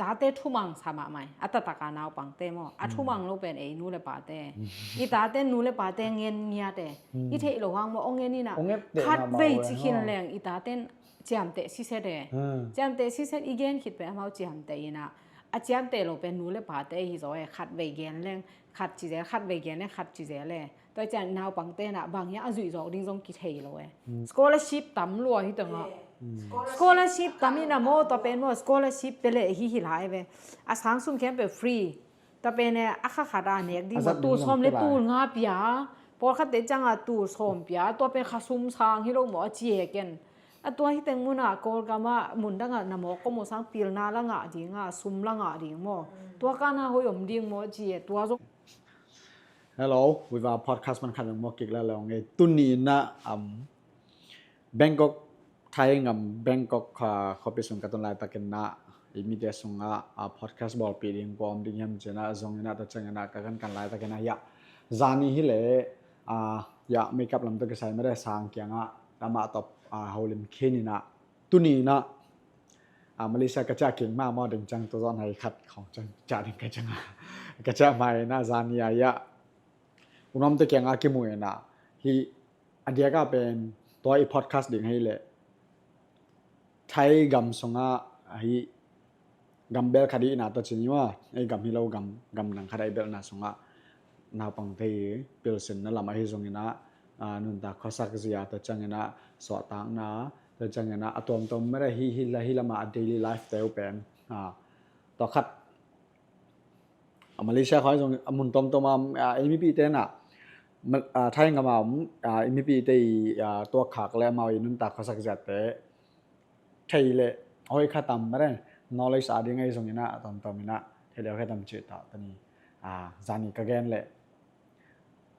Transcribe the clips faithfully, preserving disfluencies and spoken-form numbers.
Tate thumang sa mahmah e, a taktak a naupangte maw, a thumang lo pen ei nu le pate. I tate nu le pate ngen ngiat e. I theih loh hang maw, ong ngen ina. Ong nget teh khat vei ci khin leng i taten ciamteh siset e. Ciamteh siset i gen khit pen amau ciamteh ina. A ciamteh lo pen nu le pate hi zaw e, khat vei gen leng khat ci zel, khat vei gen leng khat ci zel e. Tua ciang naupangte na bang hiam a zuih zawk ding zong kithei lo e. Scholarship tam lua hi tengah. Scholarship tam ina maw, tua pen maw, scholarship pe le hi hi lai ve. A sang sum khempeuh free. Tua pen e, a kha khat a nek ding maw, tul sawm le tul nga pia. Pawlkhatte ciang a tul sawm pia, tua pen kha sum sang hi lo maw, a ci e ken. A tua hi teng mun a Kawlgam a mun dang a na mawk ko maw, sang pilna la ngah ding a, sum la ngah ding maw. Tua kana hoi om ding maw, a ci e, tua zong. Hello, Viva Podcast man khat mawk kik la lo ngei. Tuni na, um, Bangkok, Thai gam Bangkok kha khuapi sung ka tun laitakin na, i mite sungah, ah, podcast bawlpih ding kua om ding hiam cina zong ina, tua ciang ina ka kan kan laitakin na, ya. Zani hi le, ah, ya, makeup lam tawh kisai mede sang kiangah, amah tawh, ah, holim khin ina. Tuni na, ah, Malaysia ka ciah king ma maw ding ciang tua zon hai khat khong ciang ciah ding ka ciang a. Ka ciah mai na zani a ya. Unawmte kiangah kimu ina. Hi a diaka pen tua i podcast ding hei le. Thai gam sungah hi gam bel khat i ina tua cini maw. Ei gam hi lo gam, gam nang khat i belna sungah. Naupang thei pilsinna lam ahi zong ina, ah, nuntak khuasak zia tua ciang ina suahtakna, tua ciang ina a tuamtuam mede hi, hi la, hi lama a daily life teu pen. Ah, tua khat, a Malaysia khoi zong a mun tuamtuam a, ah, ei mipite na, ma-, ah, Thai gam a om, ah, ei mipite i, ah, tuak khak le amau i nuntak khuasak ziate. Thei le, hoi kha tam mede, knowledge a ding ei zong ina, a tuamtuam ina, thei le hoi kha tam cih ta, tani, ah, zani ka gen le.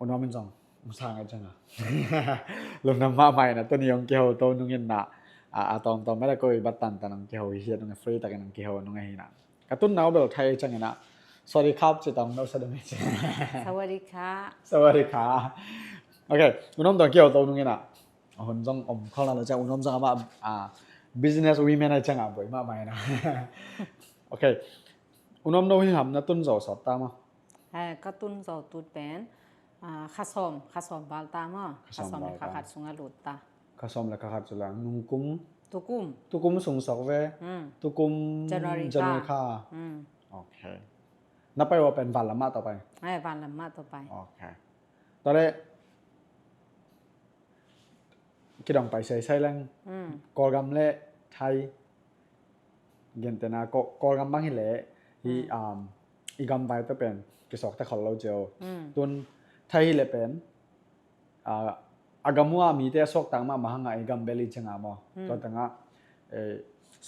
Unawm in zong, um sa ngai ciang a. Lungdam mahmah ina, tuni ong kiho to nung ina, a, a tawmtawm mede koi bat tantan ong kiho hi hiat nung free takin ong kiho nung ahi na. Ka tun nau bel Thai ciang ina, สวัสดีครับ ci tawm no sa dong hi ci. สวัสดีค่ะ สวัสดีค่ะ Ok, unawm tawm kiho to nung ina. A hun zong om khol na lo ciang, unawm zong amah, a, business women ahi ciang a boi mahmah ina. Ok, unawm no hi ham na tun zo sawt ta maw. Eh, ka tun zo tut pen, ah, kha sawm, kha sawm val ta maw. Kha sawm le kha khat sungah lut ta. Kha sawm le kha khat sung le nung kum. Tukum. Tukum sung sok ve. Hmm. Tukum January kha. January kha. Hmm. Ok. Na pai ua pen van lam mah tawh pai. Eh, van lam mah tawh pai. Ok. Tua le kidong pai seisei leng. Hmm. Kawlgam le Thai Gentehna, Kawl, Kawlgam bang hi leh, hi, um, i gam vai tawh pen, kisuakta khol lo cio. Tun, Thai hi leh pen, ah, a gam uh a mite a suaktak mahmah hangah i gam bel i ciangah maw. Tua tengah, eh,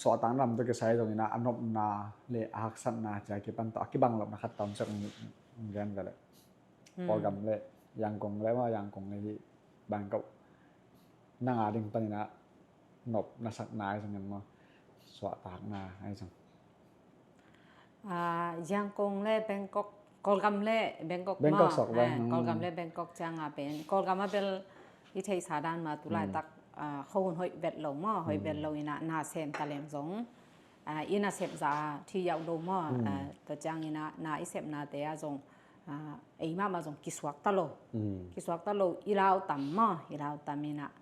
suahtakna lam tawh kisai zongin ah, a nopna le a haksatna cia kipan tawh, a kibang lohna khat tawm sak gen ve leh. Kawlgam le Yangon le maw, Yangon le hi Bangkok. Nang a ding panin ah nop na sakna ahi zong en maw, suahtakna ahi zong. Ah, Yangon le Bangkok, Kawlgam le Bangkok maw. Bangkok suak ve. Kawlgam le Bangkok ciang a pen. Kawlgam a bel i theihsa dan mah tu laitak, ah, khuahun hoih vet lo maw, hoih vet lo in ah na sem ta leng zong. Ah, i nasep zah a thi yauh lo maw, ah, tua ciangin ah, na i sepnate ah zong, ah, ei mahmah zong kisuakta lo. Kisuakta lo, i lau tam maw, i lau tam in ah.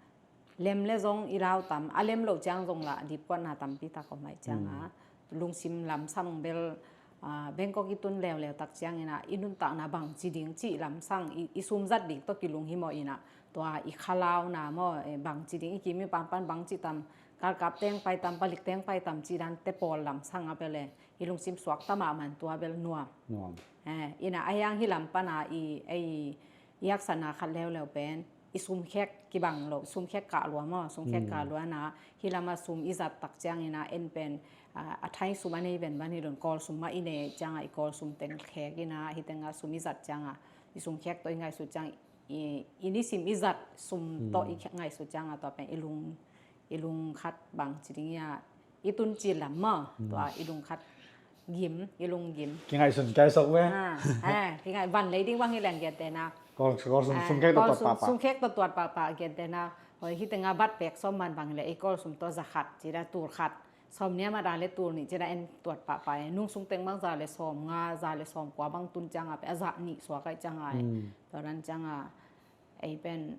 Lem le zong i lau tam, a lem lo ciang zong lah, dipkuatna tampi tak om ahih ciang ah. Lungsim lamsang bel, ah, Bangkok i tun leuleu tak ciangin ah, i nuntakna bangci ding cih lamsang, i, i sum zat ding tawh kilunghimawh in ah, tua i khalauna maw, eh, bangci ding, i kim i pampan bangci tam, galkap teng pai tam, palik teng pai tam, cih dan te pawl lamsang a bel e, i lungsim suakta mahmah in tua bel nuam. Nuam. Eh, in ah a hiang hi lam pan a i, ei, i haksatna khat leuleu pen, i sumkhek kibang lo, sumkhek kah lua maw, sumkhek kah lua na, hi lam a sum i zat tak ciangin ah en pen, ah, a Thai sum a nei venvan hi lo in, Kawl sum mah i nei ciang ah, i Kawl sum teng khek in ah, hi teng ah sum i zat ciang ah, i sumkhek tawh i ngaihsut ciang, i, i nisim i zat sum tawh i ngaihsut ciang a tua pen i lung, i lung khat bangci ding ia, i tun cil lam maw, tua i lung khat gim, i lung gim. Kingaihsun kai sok ve. Ah, eh, kingai van lei ding bang hi leng gentehna. Kawl, Kawl sum, ah, sumkhek tawh tuat pahpah. Sumkhek tawh tuat pahpah gentehna. Hoi, hi teng a bat pek sawm man bang le, i Kawl sum tawh za khat, ci da tul khat. Sawm nih a mat a le tul nih ci-in ah en tuat pahpah e. Nungsung teng bang za le sawm nga, za le sawm kua bang tun ciang a pen a zah nih suak ahih ciang a e. Tua dan ciang a ei pen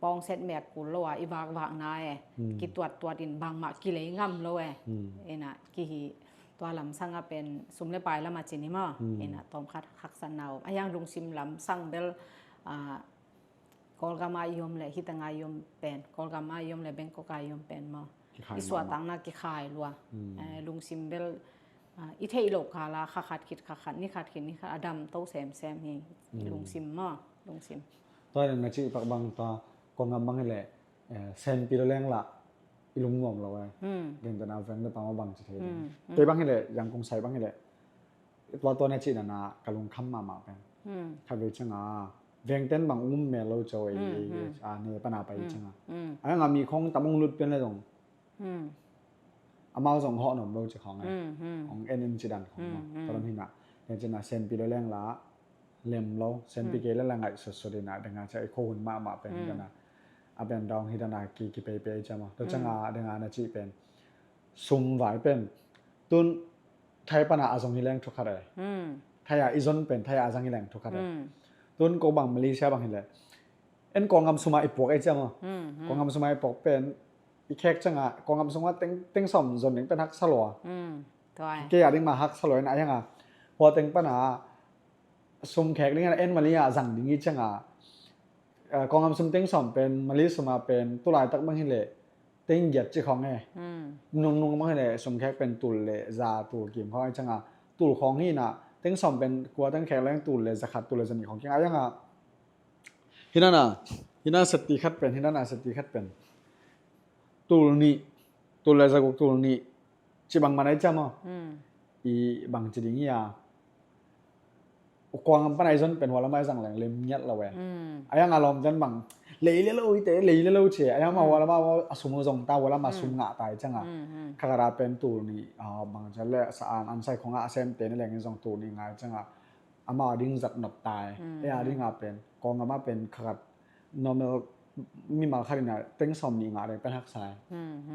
pawngset mek kul lo a i vakvakna e. Kituattuat in bangmah kilei ngam lo e. Ina kihi tua lamsang a pen sum le pai lam a ci ni maw. Ina tawmkhat haksatna om. A hiang lungsim lamsang bel, a, Kawlgam a i om le, hi teng a i om pen, Kawlgam a i om le Bangkok a i om pen maw. I suahtakna kikhai lua. Eh, lungsim bel, ah, i theih loh kal a kha khat khit kha khat, ni khat khit ni khat a dam to semsem hi. Lungsim maw, lungsim. Tua hi na cih pak bang tua, Kawlgam bang hi le, eh, sempi lo leng la i lungnuam lo e. Gentehna veng le pam a bang ci thei. Kei bang hi le, Yangkung sai bang hi le, tua tua na cihna na ka lungkham mahmah pen. Khatvei ciang a vengten bang um mel lo cio ei, a ne pana pai ciang a. A nga mi khong tam ong lut pian le zong. Amau zong hawh nom lo ci khong e. Ong en in ci dan khong maw. Tua lam hi na. Tua ciang a sempi lo leng la lem lo, sempi kei le la ngaihsutsut in a dang a cia i kho hun mahmah pen hi dan a. A pen dawng hi dan a ki, kipeipei cia maw. Tua ciang a dang a na cih pen sum vai pen tun Thai pana a zong hi leng thukhat e. Thai a i zon pen Thai a zang hi leng thukhat e. Tun ko bang Malaysia bang hi le en Kawlgam sum a i puak e cia maw. Kawlgam sum a i puak pen i khek ciang a Kawlgam sum a teng, teng sawm zon ding pen haksa lua. Kei a ding mah haksa lua in a hiang a hua teng pana sum khek ding a en Malaysia zang ding i ciang a, eh, Kawlgam sum teng sawm pen Malaysia sum a pen tulaitak bang hi le teng giat ci khong e. Nungnung bang hi le sum khek pen tul le za tul kim khong e ciang a tul khong hi na teng sawm pen kua teng khek leng tul le za khat tul le za nih khong kiang a hiang a. Hi na na, hi na seti khat pen, hi na na seti khat pen tul nih, tul le za guk tul nih ci bang man a i cia maw. I bang ci ding hi a. Kawlgam pana i zon pen hua lam a i zang leng lem ngiat lo e. A hiang a lawm cian bang lei le lo i te, lei le lo ci e. A hiang ma hua lam a a sum zong ta, hua lam a sum ngah ta i ciang a. Kha khat a pen tul nih, a, bang cian le sa an, an sai khong a a sem te ni leng in zong tul nih ngai ciang a. Amau a ding zat nop ta e. Ei a ding a pen Kawlgam a pen kha khat normal mimal khat in a teng sawm nih ngah ding pen haksa e.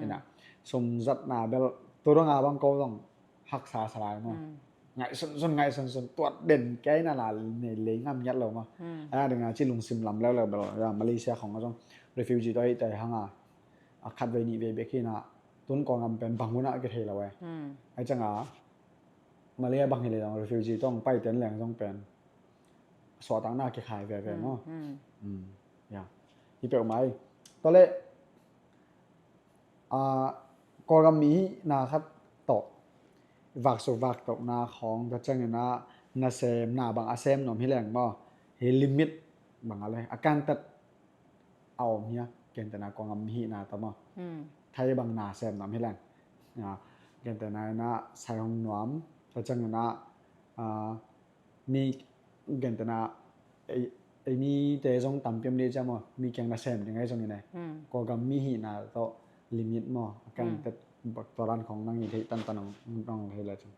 Ina sum zatna bel tu dong a bang ko zong haksa sa lai maw. Ngaihsunsun, ngaihsunsun, tuat den kei na la nei lei ngam ngiat lo maw. A ding a ci lungsim lam leuleu bel, ya, Malaysia khong a zong refugee tawh hi te hang a, a khat vei nih vei bek hi na tun Kawlgam pen bang hun a kithei lo e. Ai ciang a Malaysia bang hi le zong refugee tawh pai ten leng zong pen suahtakna kikhai veve maw. Ya. Hi peuhmah hi. Tua le, a, Kawlgam mi hihna khat tawh vaksuk vaktohna khawng tua ciangin a nasemna bang a sem nuam hi leng maw, hi limit bang a le a kantat a om hi a, gentehna Kawlgam mi hihna tawh maw. Thai bang na sem nuam hi leng, a, gentehna in a sai hong nuam tua ciangin a, a, mi gentehna ei, ei mite zong tampi om dih cia maw, mi kiang na sem ding ahi zongin e. Kawlgam mi hihna tawh limit maw, a kantat bak tua dan khong nang i theih tantan ong, ong thei la cin.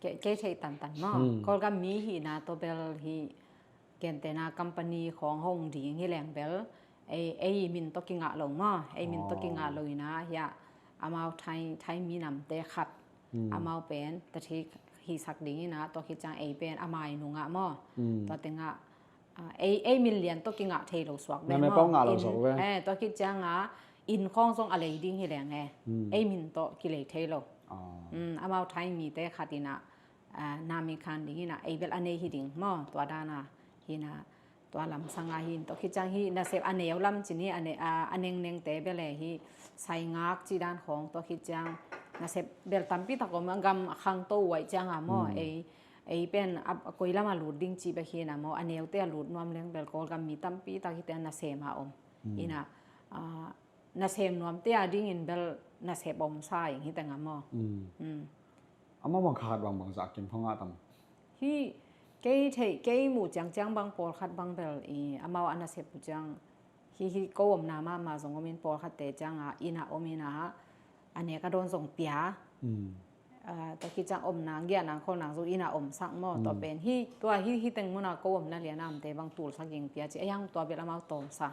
Kei, kei theih tantan maw. Kawlgam mi hihna tawh bel hi gentehna company khong hong ding hi leng bel ei, ei min tawh kingah lo maw, ei min tawh kingah lo in a hi a, amau Thai, Thai minamte khat amau pen tate hisak ding in a, tua khit ciang ei pen a mai nungah maw. Tua tengah, a, ei, ei min lian tawh kingah thei lo suak ve maw. Eh, tua khit ciang a inn khawng zong a lei ding hi leng e. Ei min tawh kilei thei lo. Amau Thai mite khat in a, a, na mi khan ding in a, ei bel a nei hi ding maw, tua dan a hi na. Tua lamsang a hi in, tua khit ciang hi nasep a neu lam cin hi, a ne, a, a nengnengte bel e hi saingak ci dan khong, tua khit ciang nasep bel tampi tak om a, gam a khangto uh ahih ciang a maw, ei, ei pen a, a koi lam a lut ding ci bek hi na maw, a neute a lut nuam leng bel Kawlgam mi tampi tak hi te a nasem a om. In a, a, nasem nuamte a dingin bel nasep om sa ing hi teng a maw. Amau bang khat bang bang zah kim khong a tam. Hi, kei theih, kei muh ciangciang bang pawlkhat bang bel i amau a nasep uh ciang hi, hi ko omna mahmah zong om in pawlkhatte ciang a inn a om in a, a nek a dawn zong pia. A, tua khit ciang omna, giahna, kholna zong inn a omsak maw, tua pen hi, tua hi, hi teng mun a ko omna lian a omte bang tulsak ing pia ci, a hiang tua bel amau tawmsa.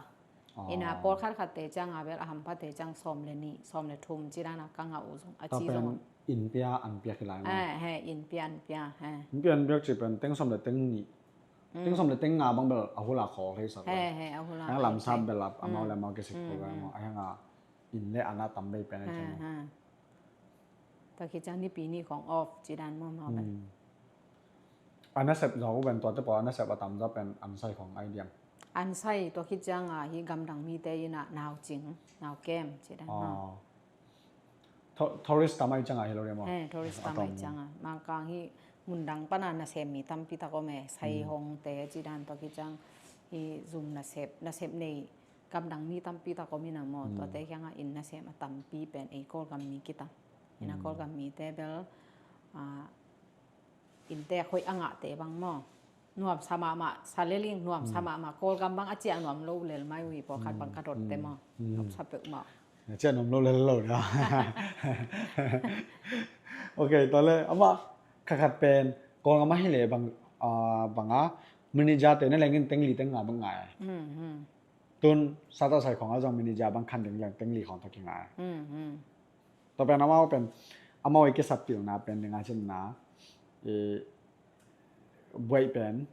Ina pawlkhat khatte cianga bel a hamphate ciang sawm le nih, sawm le thum ci dana ka ngah uh zong a ci zong. Inn pia an piak hi lai maw? He, inn pia an pia he. Inn pia an piak ci pen teng sawm le teng nih, teng sawm le teng nga bang bel a hula khawl thei sak. He he, a hula. Ang lamsap bel amau le amau kisik khawl lai maw? A hanga inn le an a tam bei pen a ci maw? Tua khit ciang nipi ni khong off ci dan maw amau pen. A nasep zaw uh pen tuate pawl a nasep a tamzaw pen an sai khong ai diam? An sai tua khit cianga hi gamdang mite ina nau cing, nau kem ci dan maw? Tourist tam ai cianga hi lo diam maw? He, tourist tam ai cianga. Mangkang hi mundang pana nasem mi tampi tak om e, sai hongte ci dan tua khit ciang hi zum nasep, nasep nei gamdang mi tampi tak om ina maw? Tuate kianga inn nasem a tampi pen ei Kawlgam mi kitam. Ina Kawlgam mite bel inntek hoih a ngahte bang maw? Nuamsa mahmah, sa leling nuamsa mahmah, Kawlgam bang a ciah nuam lo lel mai uh hi pawlkhat bang ka dotte maw? Nuamsa peuhmah. A ciah nuam lo lel lo nia. Ok, tuale amah khatkhat pen Kawlgam a hi le bang, banga manager te na lengin teng li teng nga bang ngai. Tun sata sai khong a zong manager bang khan ding leng teng li khong tawh kingai. Tua pen amau pen amau i kisap pilna pen dinga cinna buaih pen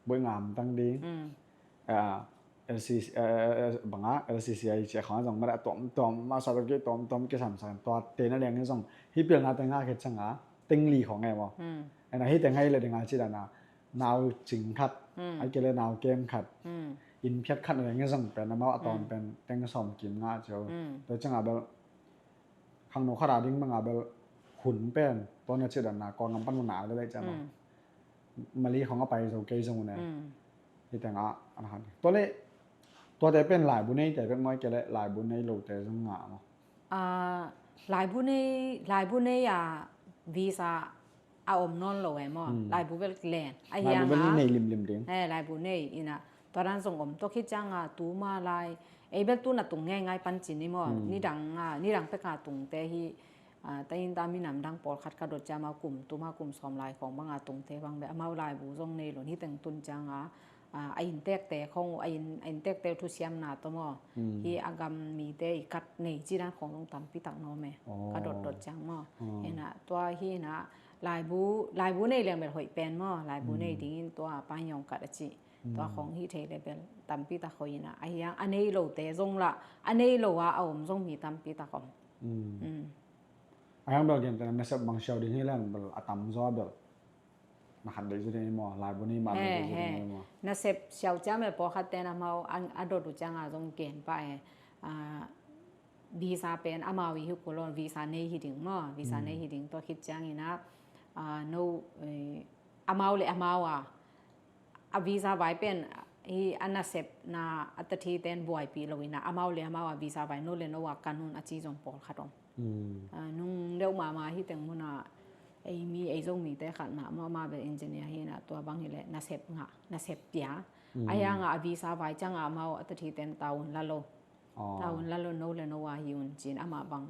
buaih ngam tang ding. LCC banga LCC a i cia khong a zong mara tuamtuam masa tuam tuamtuam kisamsam tua tena liangin zong hi pilna tenga khit canga teng li khong e maw? Ena hi teng hai le dinga cidana nau cing khat ai kele nau kem khat inn phiat khat liangin zong pen amau a tawm pen teng sawm kim nga cio. Tua canga bel khangno khata ding banga bel hun pen tua na cidana Kawlgam pan una le le cama mali khong a pai zo kei zo ne. Hi tenga ana han tuale tuate pen laibu nei te pen maw ai kele laibu nei lo te zong nga maw? Laibu nei, laibu nei a visa a om nawn lo e maw? Laibu bel len a hiang a nei limlim ding. Laibu nei ina tua dan zong om tua khit cianga tuma lai ei bel tuna tung ngeingai pancin i maw? Nidang nidang peka tungte hi ta in ta minam dang pawlkhat ka dot ciama kum tuma kum sawm lai khong banga tungte bang bel amau laibu zong nei lo hi teng tun cianga a inntekte khong uh a inntekte uh thusiamna tawh maw? Hi a gam mite i kat nei ci dan khong zong tampi tak nawm e. Ka dotdot ciang maw? Hina tua hina laibu laibu nei leng bel hoih pen maw? Laibu nei dingin tua panyawng kat a ci tua khong hi thei le bel tampi tak hoih hina a hiang a nei lote zong la a nei lo a a om zong mi tampi tak om. A hiang bel gentena nasep bang siau ding hi leng bel a tamzaw bel na khat deih zu ding hi maw? Laibu nei mah na deih zu ding hi maw? Nasep siau ciam le pawlkhat ten amau a dot uh cianga zong gen pah e. Visa pen amau i hi kul lo visa nei hi ding maw? Visa nei hi ding tua khit ciangina no amau le amau a a visa vai pen hi a nasepna a tathi ten buaipih lo ina amau le amau a visa vai no le no a kan hun a ci zong pawlkhat om. Nung deuh mahmah hi teng muna ei mi ei zong mite khat mah maw ama bel engineer hi ina tua bang hi le nasep ngah nasep pia a hianga a visa vai cianga amau a tathi ten taun la lo. Taun la lo no le no a hi un cin amah bang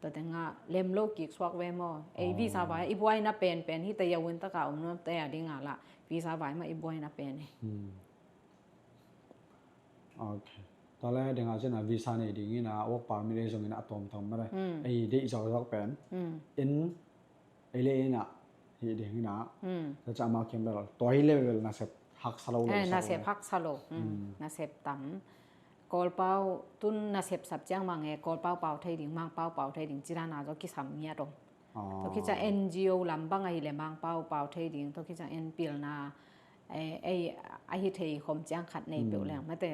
tua tenga lem lo kik suak ve maw? Ei visa vai i buaina penpen hi ta yawin taka om nuam te a dinga la visa vai mah i buaina pen e. Ok. Tuale dinga cina visa nei dingina work permit ei zongina a tawmtawm mare ei deih zawzawk pen in ei le ina hi ding ina. Tua ca amau kiam bel tua hi le bel nasep haksa lo lo nasep haksa lo. Nasep tam Kawlpau tun nasep sap ciang mange Kawlpau pau thei ding Mangpau pau thei ding cidana zaw kisam ngiat om. Tua khit ciang NGO lam bang ahi le Mangpau pau thei ding tua khit ciang en pilna ei ahi thei khom ciang khat nei peuh leng mate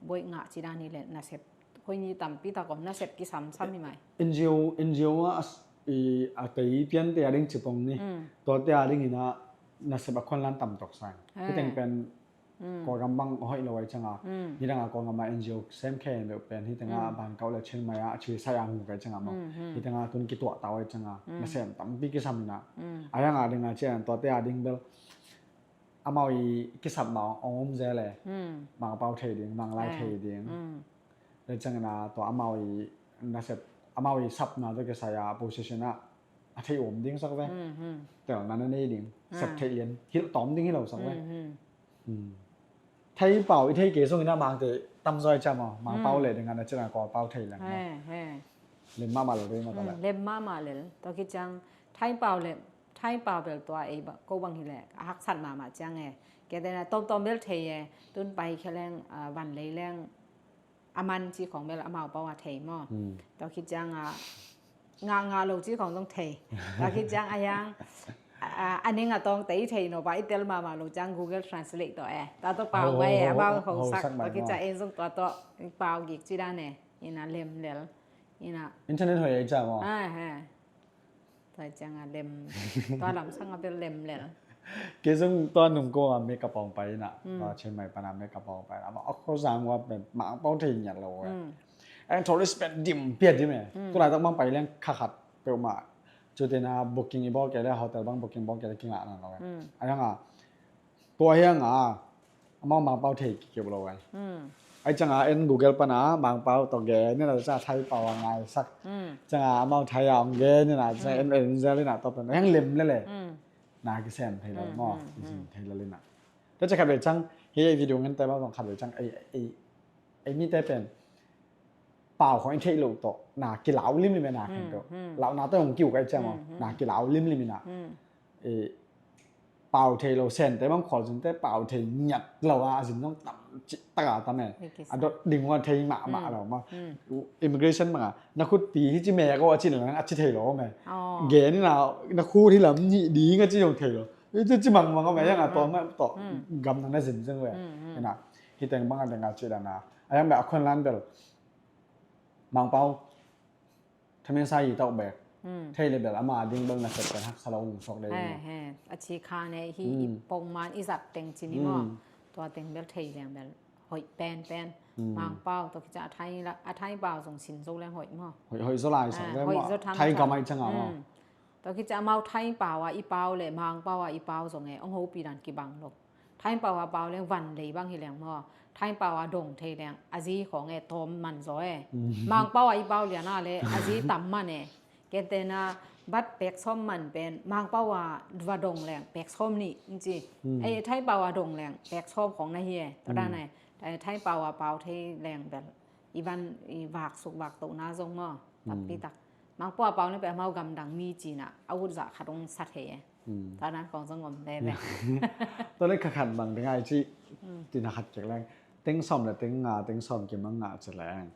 buaih ngah cidan hi le nasep khoi ni tampi tak om nasep kisamsam hi mai. NGO NGO a a tei piante a ding cipong ni tuate a ding ina nasep a khuan lan tam tawk sang hi teng pen Kawlgam bang hoih lo ai canga nidanga Kawlgam a NGO sem khe in beuh pen hi tenga ban kau le Chiang Mai a a chi sai a ngu kai canga maw hi tenga tun kituah tau ai canga nasem tampi kisam ina a yang a dinga cian tuate a ding bel amau i kisap ma ong om ze le Mangpau thei ding Manglai thei ding le ciangina tua amau i nasep amau i sapna tawh kisai a position ah a thei om ding sak ve. Telna na nei ding sep thei lian hilh tawm ding hi lo sak ve. Thai pau i thei kei zongin a Mangte tamzaw i ciam aw, Mangpau le ding a na cina Kawlpau thei leng maw. He, he. Lem mahmah lel ding maw ta leh. Lem mahmah lel. Tua khit ciang Thai pau le Thai pau bel tua ei ko bang hi leh a haksat mahmah ciang e. Kei te na tawmtawm bel thei e. Tun pai khia leng, a, van lei leng a man ci khong bel amau pau a thei maw. Tua khit ciang a ngah ngah lo ci khong zong thei. Tua khit ciang a hiang a, a ning a tawng te i thei no pa i tel mahmah lo ciang Google Translate tawh e. Tua tawh pau ngai e, amau hosak. Tua khit ciang en zong tua tawh pau gik ci dan e. Ina lem lel. Ina. Internet hoih ei ciam aw. Tua ciang a lem, tua lamsang a bel lem lel. Kei zong tua nung ko a makeup hong pai ina, tua Chiang Mai pana makeup hong pai ina, ama a ko zang wa pen Mangpau thei ngiat lo e. Ang tourist pen dim pia dim e. Tu laitak bang pai leng kha khat peuhmah. Cutena booking i bawl kei le hotel bang booking bawl kei le kingah na lo e. A yang a Tua hiang a amau Mangpau thei kikeu lo ai. Ai ciang a en Google pana Mangpau tawh gen ina ciang a Thai pau a ngaisak. Ciang a amau Thai a ong gen ina ciang en en zel ina tawh pen hiang lem lele. Na kisem thei lo maw, kisim thei lo ina. Tua ciang khat ve ciang hi ei video ngen te bang khat ve ciang ei ei ei mite pen pau khong i theih loh tawh na kilau limlim e na khen tawh. Lauhna tawh hong kiuk ai ciang aw na kilau limlim ina. Pau thei lo sente bang khualzinte pau thei ngiat lo a, a zin zong tam cih taka tam e. A dot ding ua thei mahmah lo ma. Immigration banga na khutpi hi ci mek aw a ci nang a ci thei lo me. Gen ina na khut hi lam nih ding a ci zong thei lo. Ci ci mangmang aw me yang a tawh ma tawh gam nang na zin zeng ve. Ina hi teng banga deng a ci dana a yang me a khuan lan bel Mangpau. Thamin sa i tawk bek. Thei le bel ama ding bel na sep pen haksa lo ung sok dei. He, he. A ci kha ne hi i pongman i zat teng ci ni maw. Tua teng bel thei leng bel hoih pen pen. Mangpau tua kica a Thai pau zong sin zo leng hoih maw. Hoih, hoih zo lai sok leng maw. Thai gam ai ciang a maw. Tua kica amau Thai pau a i pau le Mangpau a i pau zong e ong hopi dan kibang lo. Thai pau a pau leng van lei bang hi leng maw. Thai pau a dong thei leng a zi khong e tawm man zaw e. Mangpau a i pau lian a le a zi tam man e. Kentena bat pek sawm man pen Mangpau a va dong leng pek sawm nih ci. Ei Thai pau a dong leng pek sawm khong na hi e. Tua dan e Thai pau a pau thei leng bel i van i vak suk vak tohna zong maw. Tampi tak Mangpau a pau leng pek amau gamdang mi cina a ut zah khat ong sa thei e. Tua nan kong zong om veve. Tua le kha khat bang ding ai ci tina khat kek leng teng sawm le teng nga teng sawm kimang nga ci leng.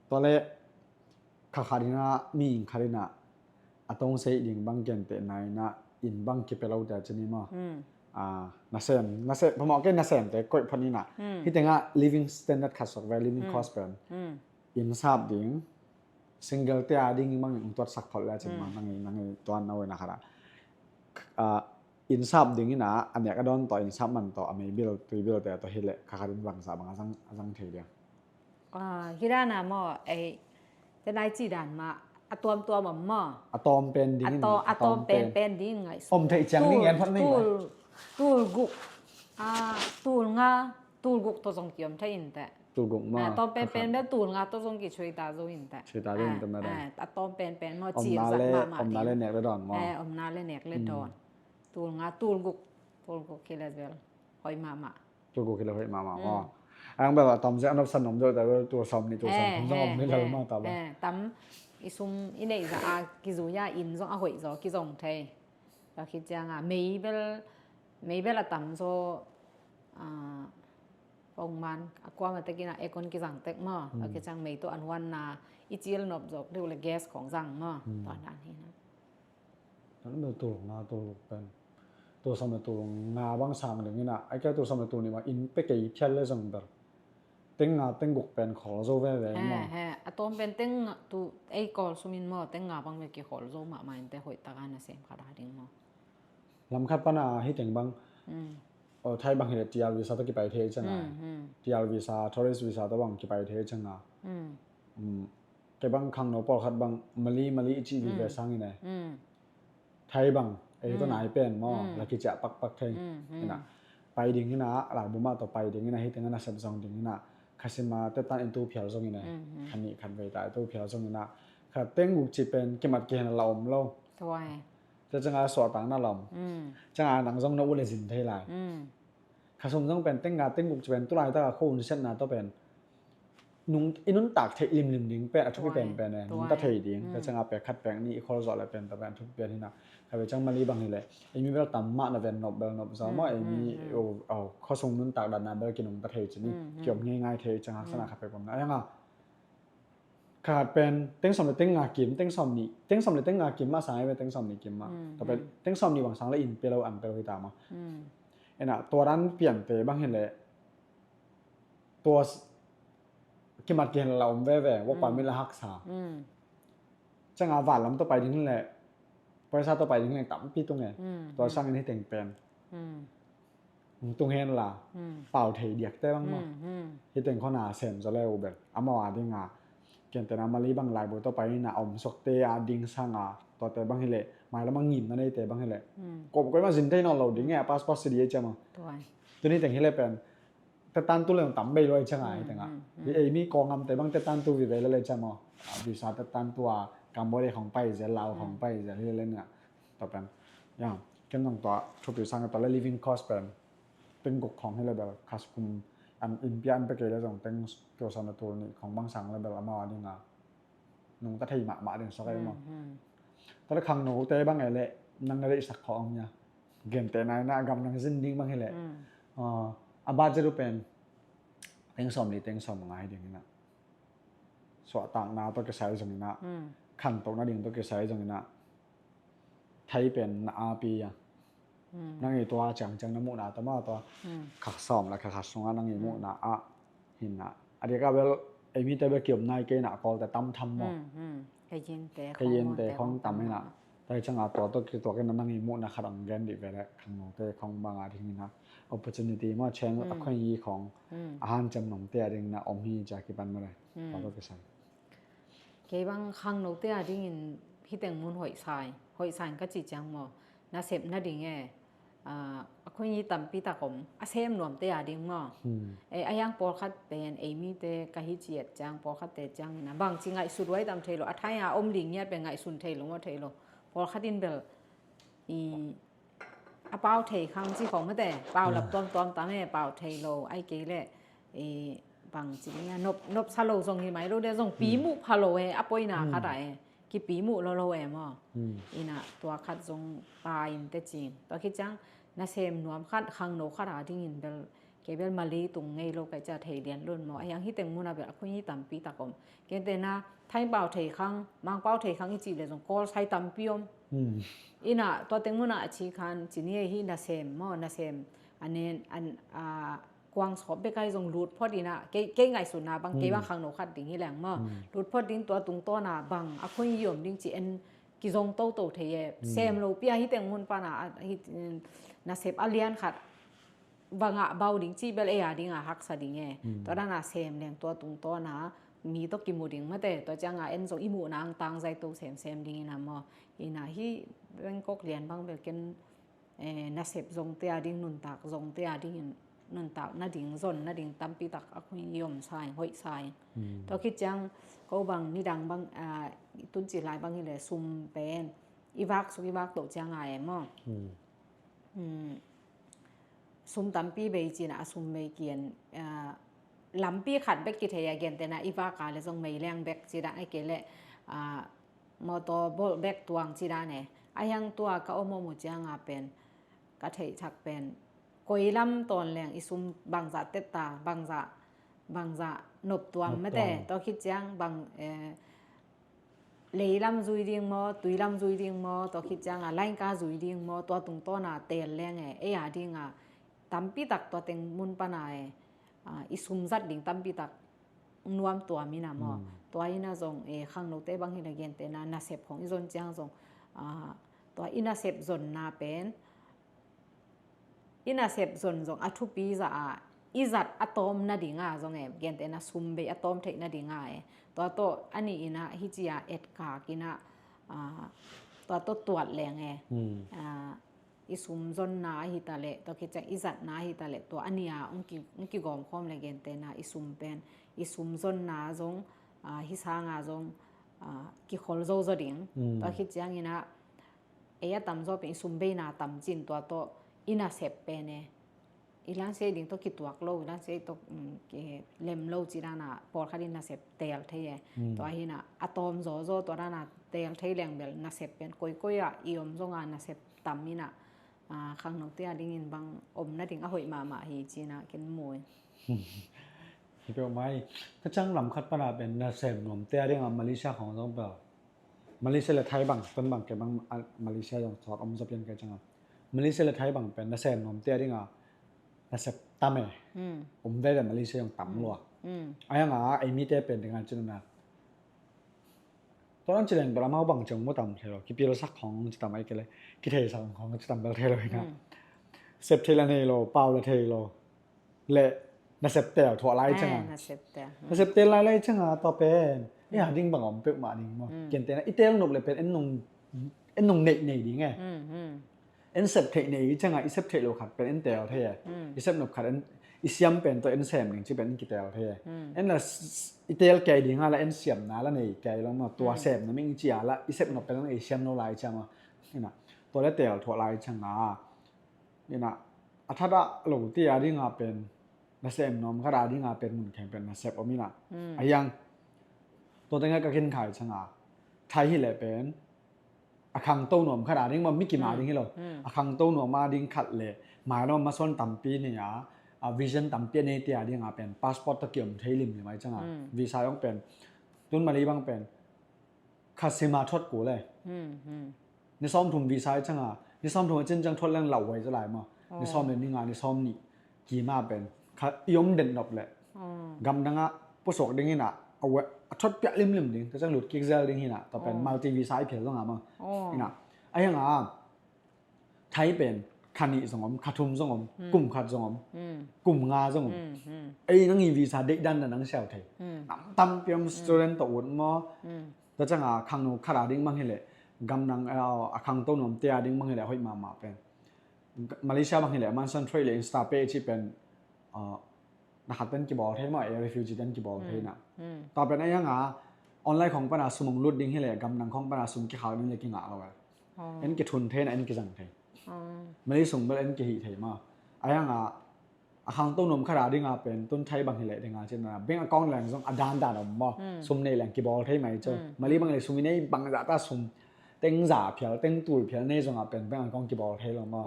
Tua le kha khat ina mi ing khat ina a tong sei ding bang kenteh na ina inn bang kipe lo te a ci ni maw. Nasem nasem phamawh kei nasemte koih phot ina. Hi tenga living standard khat sok ve living cost pen. Inn sap ding single te a ding bang ong tuatsak phot le cin ma nang i nang i tuan na wena khara. Inn sap ding ina a nek a dawn tawh inn sap man tawh a mei bil tui bil te tawh hi le kha khat in bangsa bang a zang a zang thei ding. Hi dana maw ei te nai ci dan ma a tuam tuam om maw. A tawm pen ding in a tawm pen pen ding ngai om thei ciang ding en phot nei. Tul guk tul nga tul guk tawh zong ki om thei in te. Tul guk maw. A tawm penpen bel tul nga tawh zong ki chui ta zo in ta. Chui ta zo in ta ma da. A tawm penpen maw cil zat mahmah. Omna le nek le dawn maw. Omna le nek le dawn. Tul nga tul guk. Tul guk hi le bel hoih mahmah. Tul guk hi le hoih mahmah maw. Ang bel a tawm zia an option om zo ta bel tul sawm ni tul sawm thum zong om ni lo maw ta bel. Tam i sum i neih zah a kizui a inn zong a hoih zaw kizong thei. Tua khit cianga mei bel mei bel a tam zaw. Pongman a kuama tekin a aircon kizang tek maw. A kiciang mei tawh an huanna i cil nop zawk deuh le gas khong zang maw. Tua dan hi na. Tul nga tul guk pen tul sawm le tul nga bang sang ding ina ai kia tul sawm le tul nih ma inn pe kei phial le zong ber. Teng nga teng guk pen khawl zo veve maw. A tawm pen teng nga tu ei kawl sumin maw teng nga bang ve kikhawl zo mahmah in te hoih taka na sem khat a ding maw. Lam khat pana hi teng bang Thai bang hi le T R visa tawh kipai thei cianga. T R visa tourist visa tawh bang kipai thei cianga. Kei bang khangno pawlkhat bang Mali Mali i cih vive sangin e. Thai bang ei tawh nai pen maw la kiciah pakpak thei. Ina pai ding ina lakbuma tawh pai ding ina hi teng a nasep zong ding ina khasima tetan in tu phial zongin e. Khanih khat vei ta tu phial zongin a khat teng guk ci pen kimat kihen la om lo. Tua cianga suahtakna la om. Cianga nang zong na u le zin thei lai. Khasum zong pen teng nga teng guk ci pen tulai taka khuahun siatna tawh pen nung i nuntak theih limlim ding pen a thupi penpen e. Nungta thei ding. Tua cianga pek khat pek nih i khol zawh le pen tua pen a thupi pen hi na. Kha ve ciang Mali bang hi leh ei mi bel tam mah na ven nop bel nop zaw maw, ei mi khuasung nuntak datna bel kinungta thei ci ni. Kiom ngeingai thei ciang haksatna kha pek bang na. A hianga khat pen teng sawm le teng nga kim, teng sawm nih, teng sawm le teng nga kim mah sang ei ve, teng sawm nih kim mah. Tua pen teng sawm nih bang sang le in pia lo an pia lo hi ta maw. Ena tua dan piante bang hi leh tua kimat kihen la om veve, work permit la haksa. Cianga vanlam tawh pai ding hi leh paisa tawh pai ding hi leh tampi tung e. Tua sangin hi teng pen hong tung hen la pau thei diakte bang maw. Hi teng khona sem zaw le uh bel amau a dinga gentehna Mali bang laibu tawh pai ina om suakte a ding sanga tuate bang hi leh mailam a ngimna neite bang hi leh kop koimah zin thei nawn lo ding e, a passport si di e cia maw. Tuni teng hi leh pen tetantu le tam bei lo e cianga hi tenga. Hi ei mi Kawl ngamte bang tetantu vive le le cia maw. Visa tetantu a Cambodia khong pai zel, Lao khong pai zel hi le na. Tua pen ya ken zong tua thupi sang tua le living cost pen teng guk khong hi le bel khasum an in pia an pe kei le zong teng tua sawm le tul nih khong bang sang le bel amau a dinga nungta thei mahmah ding suak ei maw. Tua le khangnote bang ei le nang na deihsak khawng nia. Gentehna ina a gam nang zin ding bang hi leh a budget uh pen teng sawm li teng sawm nga hi ding ina. Suahtakna tawh kisai zong ina, khantohna ding tawh kisai zong ina, thei pen na api a. Nang i tua ciangciang na muhna tama tua kha sawm la kha khat sunga nang i muhna ah hi na. A diaka bel ei mite bel kiom nai kei na Kawlte tam tham maw. Kei yinte khong tam hi na. Tua hi cianga tua tawh kituak ina nang i muhna khat ang gen dih ve le khangnote khong banga ding ina opportunity maw, chance a khuai hi khong a hanciam nungte a ding ina om hi cia kipan maw le. Tua tawh kisai. Kei bang khangnote a dingin hi teng mun hoih sai, hoih sai ka ci ciang maw, nasep nading e, a khuini tampi tak om, a sem nuamte a ding maw. E, a hiang pawlkhat pen ei mite ka hi ciat ciang pawlkhatte ciangin a bangci ngaihsut huai tam thei lo, a thai a om ding ngiat pen ngaihsun thei lo maw thei lo. Pawlkhat in bel i a pau thei khang ci khong mate, pau lap tuamtuam tam e, pau thei lo ai kei le. E, bangci nia nop, nop sa lo zong hi mai lo de zong pi muh pha lo e, a poina khat a e, kipi muh lo lo e maw. Ina tua khat zong pa in te cin tua khit ciang nasem nuam khat khangno khat a dingin bel kei bel Mali tung ngei lo kai cia thei lian lun maw. A hiang hi teng muna bel a khuini tampi tak om. Kei te na thai pau thei khang, mang pau thei khang i ci le zong Kawl sai tampi om. Ina tua teng muna a ci khan ci ni e hi nasem maw, nasem a nen an a kuang sawp bek ai zong lut phot ina kei, kei ngaihsutna bang kei bang khangno khat ding hi leng maw. Lut phot ding tua tungtawna bang a khuini om ding ci en kizong toto thei e. Sem lo pia hi teng mun pana a hi nasep a lian khat vanga bau ding ci bel e a dinga haksa ding e. Tua dana sem leng tua tungtawna mi tawh kimu ding mate, tua cianga en zong i muhna ang tangzai to semsem ding ina maw. Ina hi Bangkok lian bang bel ken e, nasep zongte a ding, nuntak zongte a dingin nuntak nading, zon nading tampi tak a khuini om sa in, hoih sa in. Tua khit ciang ko bang nidang bang a, i tunci lai bang hi le sum pen i vak suk i vak toh cianga e maw. Sum tampi bei cina a sum bei kian a, lampi khat bek kithei a gentena i vak a le zong mei leng bek cina ai kei le a, motor bawlh bek tuang ci dan e. A hiang tua ka om om uh cianga pen ka theih thak pen koi lam tawn leng i sum bangzah tetta, bangzah, bangzah nop tuam mate. Tua khit ciang bang e, lei lam zui ding maw, tui lam zui ding maw, tua khit cianga lainka zui ding maw, tua tungtawna tel leng e, ei a dinga tampi tak tua teng mun pana e, a, i sum zat ding tampi tak nuam tuam ina maw. Tua ina zong e, khangnote bang hi na gentena nasep khong i zon ciang zong a, tua i nasep zonna pen i nasep zon zong a thupi za a i zat a tawm nadinga zong e, gentena sum bei a tawm theih nadinga e. Tua tawh a ni ina hi cia etkak ina a, tua tawh tuat leng e. A, i sum zonna ahi ta leh, tua khit ciang i zatna ahi ta leh, tua a nia ong ki, ong kigawm khawm le gentena i sum pen, i sum zonna zong a, hi sanga zong a, kikhol zo zo ding. Tua khit ciangina ei a tam zaw pen i sum beina tam cin tua tawh i nasep pen e. i lansia ding tawh kituak lo, i lansia tawh, um, ki lem lo ci dana pawlkhat in nasep teel thei e. Hmm. Tua hina a tawm zawzaw tua dana teel thei leng bel nasep pen koikoi ah i om zonga nasep tam ina, ah, khangnote a dingin bang om nading a hoih mahmah hi cina kin mu e. Hi peuh mai. Ka cang lam khat pana pen nasem nuamte a dinga Malaysia khong zong peuh. Malaysia le Thai bang, pen bang ke bang, ah, Malaysia zong suak om zapian ke canga. Malaysia le Thai bang pen nasem nuamte a dinga nasep tam e. Hmm. Om veve Malaysia zong tam lua. Hmm. A yang a, ei mite pen dinga cina. Tua nan cileng bel amau bang ciang mu tam thei lo, kipilsak khong ci tam ai ke le, kitheisak khong ci tam bel thei lo ina. Hmm. Sep thei la nei lo, pau la thei lo. Le nasep teel thuah lai canga. Eh, nasep teel. Hmm. Nasep teel lai lai canga tua pen. Eh, a ding bang om peuh mah ding maw. Hmm. Kentena, i teel nop le pen en nong, en nong neih nei ding e. Hmm, hmm. En sep theih nei i canga, i sep theih lo khat pen en teel thei e. Hmm. I sep nop khat en, i siam pen tawh en sem ding ci pen en kiteel thei e. Hmm. En la s-, i teel kei dinga la en siamna la nei kei lo maw, tua semna ming cia la, i sep nop pen en ei siam lo lai cia maw. Ina, tua le teel thuah lai canga. Ina, a thada lo ti a dinga pen, nasem nuam khat a dinga pen mun kheng pen nasep om ina. Hmm. A yang, tua tenga ka kin khai canga. Thai hi le pen, a khangto nuam khat a ding maw, mi kim a ding hi lo. Hmm. A khangto nuam a ding khat le, mai lo ma son tampi nei a, a vision tampi nei ti a dinga pen, passport tawh kiom thei limlim ai canga. Hmm. Visa yong pen, tun Mali bang pen, khat sima thot ku le. Hmm, hmm. Ni sawm thum visa i canga, ni sawm thum a cin cang thot leng lau wai za lai maw. Oh. Ni sawm le ni nga, ni sawm ni. Kima pen, kha i om den nop le. Oh. Gam danga pusuak ding ina, a we, a thot piah limlim ding, ta cang lut kik zel ding ina, ta pen multi visa i phial zonga maw. Oh. Ina, a yang a, Thai pen, kha nih zong om, kha thum zong om, kum khat zong om, kum nga zong om. Ei nang i visa deih dan na nang siau thei. Nam tampi om student tawh ut maw. Ta canga khangno khat a ding mang hi le, gam nang, a khangto nuam te a ding mang hi le, hoih mahmah pen. Malaysia bang hi le, Mansion Trade le Insta Pay ci pen, na khat ten kibawl thei maw, eh, refugee ten kibawl thei na. Tua pen a yang a, online khong pana sum ong lut ding hi le, gam nang khong pana sum kikhak ding le kingah lo e. En kithun thei na, en kizang thei. Malay sung bel en kihih thei maw. A yang a, a khangto nuam khat a dinga pen, tun Thai bang hi le dinga cin na, bank account leng zong a dan dan om maw. Sum nei leng kibawl thei mai cu. Malay bang le sum i nei bang zah ta sum, teng za phial, teng tul phial nei zong a pen, bank account kibawl thei lo maw.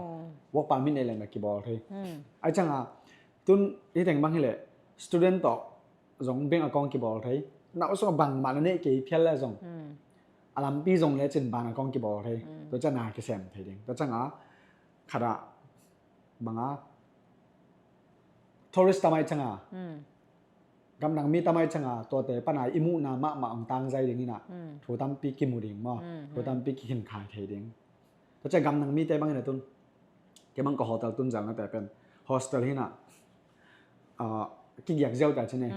Work permit nei leng na kibawl thei. Ai cang a, Tun hi teng bang hi le, student tawh zong bank account kibawl thei. Na usung a bang mah na neih kei phial le zong. A lampi zong le cin bank account kibawl thei. Tua cang a kisem thei ding. Tua cang a khat a bang a tourist tamai cang a. Gam nang mi tamai cang a tuate pana i muhna mahmah ong tangzai ding ina. Thu tampi kimu ding maw. Thu tampi kikhin khai thei ding. Tua ciang gam nang mite bang ina tun. Kei bang ka hotel tun zalna te pen. Hostel hina. Kigiak ziau ta cine.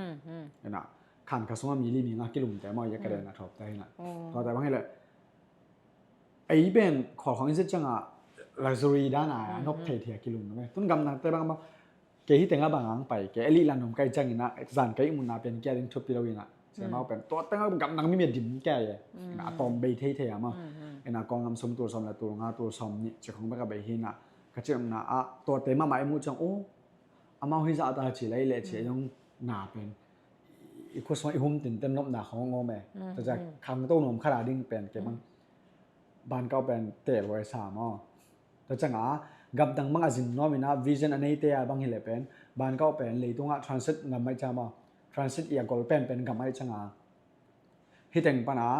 Ina. Khan kha sunga mi li mi nga kilum te maw ya ka den a thop ta hina. Tua te bang hile. Ei pen khol khong in zit ciang a luxury dan a nop thei thei a kilum na me. Tun gam nang te bang bang. Kei hi tengah bang ang pai, kei a lih lan om kai ciangin ah, zan kai mun na pen kia ding thupi lo in ah. Sia mau pen, tua tengah gam nang mi mi a dim kia ye. Ina a tawm bei thei thei a ma. Ina kong ngam sum tul sawm le tul nga tul sawm nih, ci khong bek a bei hi na. Ka ci na a, tua te mama i mu ciang, oh, amau hi za ta ci lai le ci a yong na pen. I khua sawng i hum tin tem nop na khong ngom e. Ta za khang to nuam khat a ding pen kei bang. Ban kau pen te luai sa maw. Tua ciang a, gam dang bang a zin nuam ina, vision a neite a bang hi le pen, ban kau pen, leitung a transit ngam mai ciang maw, transit i a gol pen pen ngam mai ciang a. Hi teng pan a,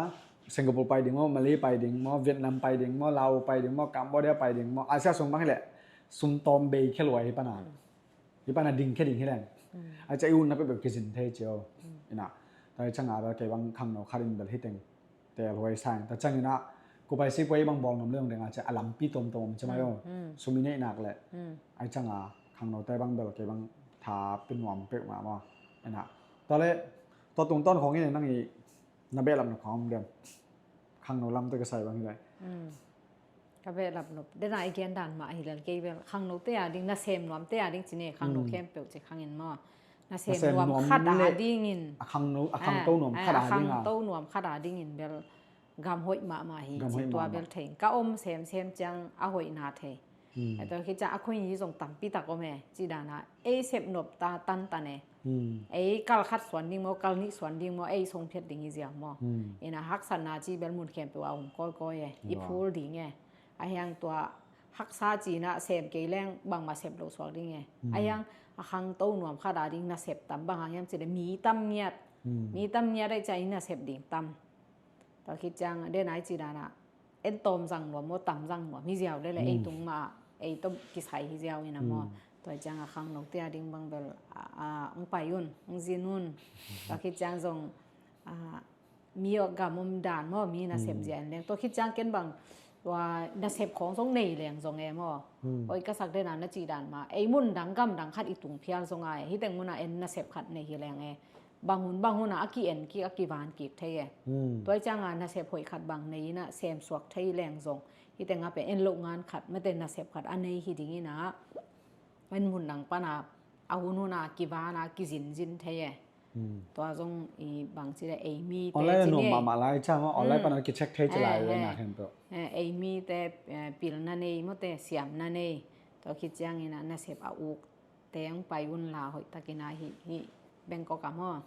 Singapore pai ding maw, Malay pai ding maw, Vietnam pai ding maw, Laos pai ding maw, Cambodia pai ding maw, Asia sung bang hi le, sum tawm bei khia luai hi pan a. Hi pan a ding khia ding hi leng. Ai ciang i un na peuh peuh kizin thei cio. Ina, tua ciang a bel kei bang khang no khat in bel hi teng. Te a luai sang. Ta ciang ina, ku pai si puai bang bawl nuam leong deng a ciang a lampi tom tom ci mai o. Sum i neih nak le. Ai ciang a, khang no te bang bel kei bang tha pin nuam pek ma ma. Ina. Ta le, tua tung ton khong i ne nang i na behlap na khong dem. Khang no lam te ka sai bang i le. Ka behlap nop. Dena i gen dan ma hi lel kei bel. Khang no te a ding, na sem nuam te a ding ci ne, khang no khempeuh ci khang in maw. Na sem nuam khat a dingin. A khang no, a khang to nuam khat a ding a. A khang to nuam khat a dingin bel gam hoih mahmah hi ci tua bel thei. Ka om sem sem ciang a hoih na thei. Tua khit ciang a khuin hi zong tampi tak om e, ci dan a ei sep nop ta tantan e. Ei kal khat suan ding maw, kal nih suan ding maw, ei song phiat ding hi ziau maw. Ina haksatna ci bel mun khempeuh a om kawikawi e, i phul ding e. A hiang tua haksa cina sem kei leng bangmah sep lo suak ding e. A hiang a khangto nuam khat a ding nasep tam, bang hang hiam cile mi tam ngiat. Mi tam ngiat ai cia i nasep ding tam. Tua khit ciang den ai ci dan a en tawm zang nuam maw, tam zang nuam hi ziau lele, ei tung mah ei tawm kisai hi ziau ina maw. Tua ciang a khangno tia ding bang bel a ong pai un, ong zin un. Tua khit ciang zong mi gam om dan maw, mi nasep zia en leng. Tua khit ciang ken bang tua nasep khawng zong nei leng zong e maw. Oi ka sak den a na ci dan mah ei mun dang gam dang khat i tung phial zong ai, hi teng mun a en nasep khat nei hi leng e. Bang hun bang hun a a ki en kik, a ki van kik thei e. Tua ciang a nasep hoih khat bang nei ina sem suak thei leng zong, hi teng a pen en loh ngan khat mate nasep khat a nei hi ding ina en mun dang pan a a hun hun a ki van a ki zin zin thei e. Tua zong i bang ci le ei mi te online ci nuam mahmah lai ciang online pan a ki check thei ci lai na khempeuh. Ei mi te pilna nei maw te, siamna nei. Tua khit ciang ina nasep a uk teng pai un la hoih takin a hi, hi Bangkok a maw.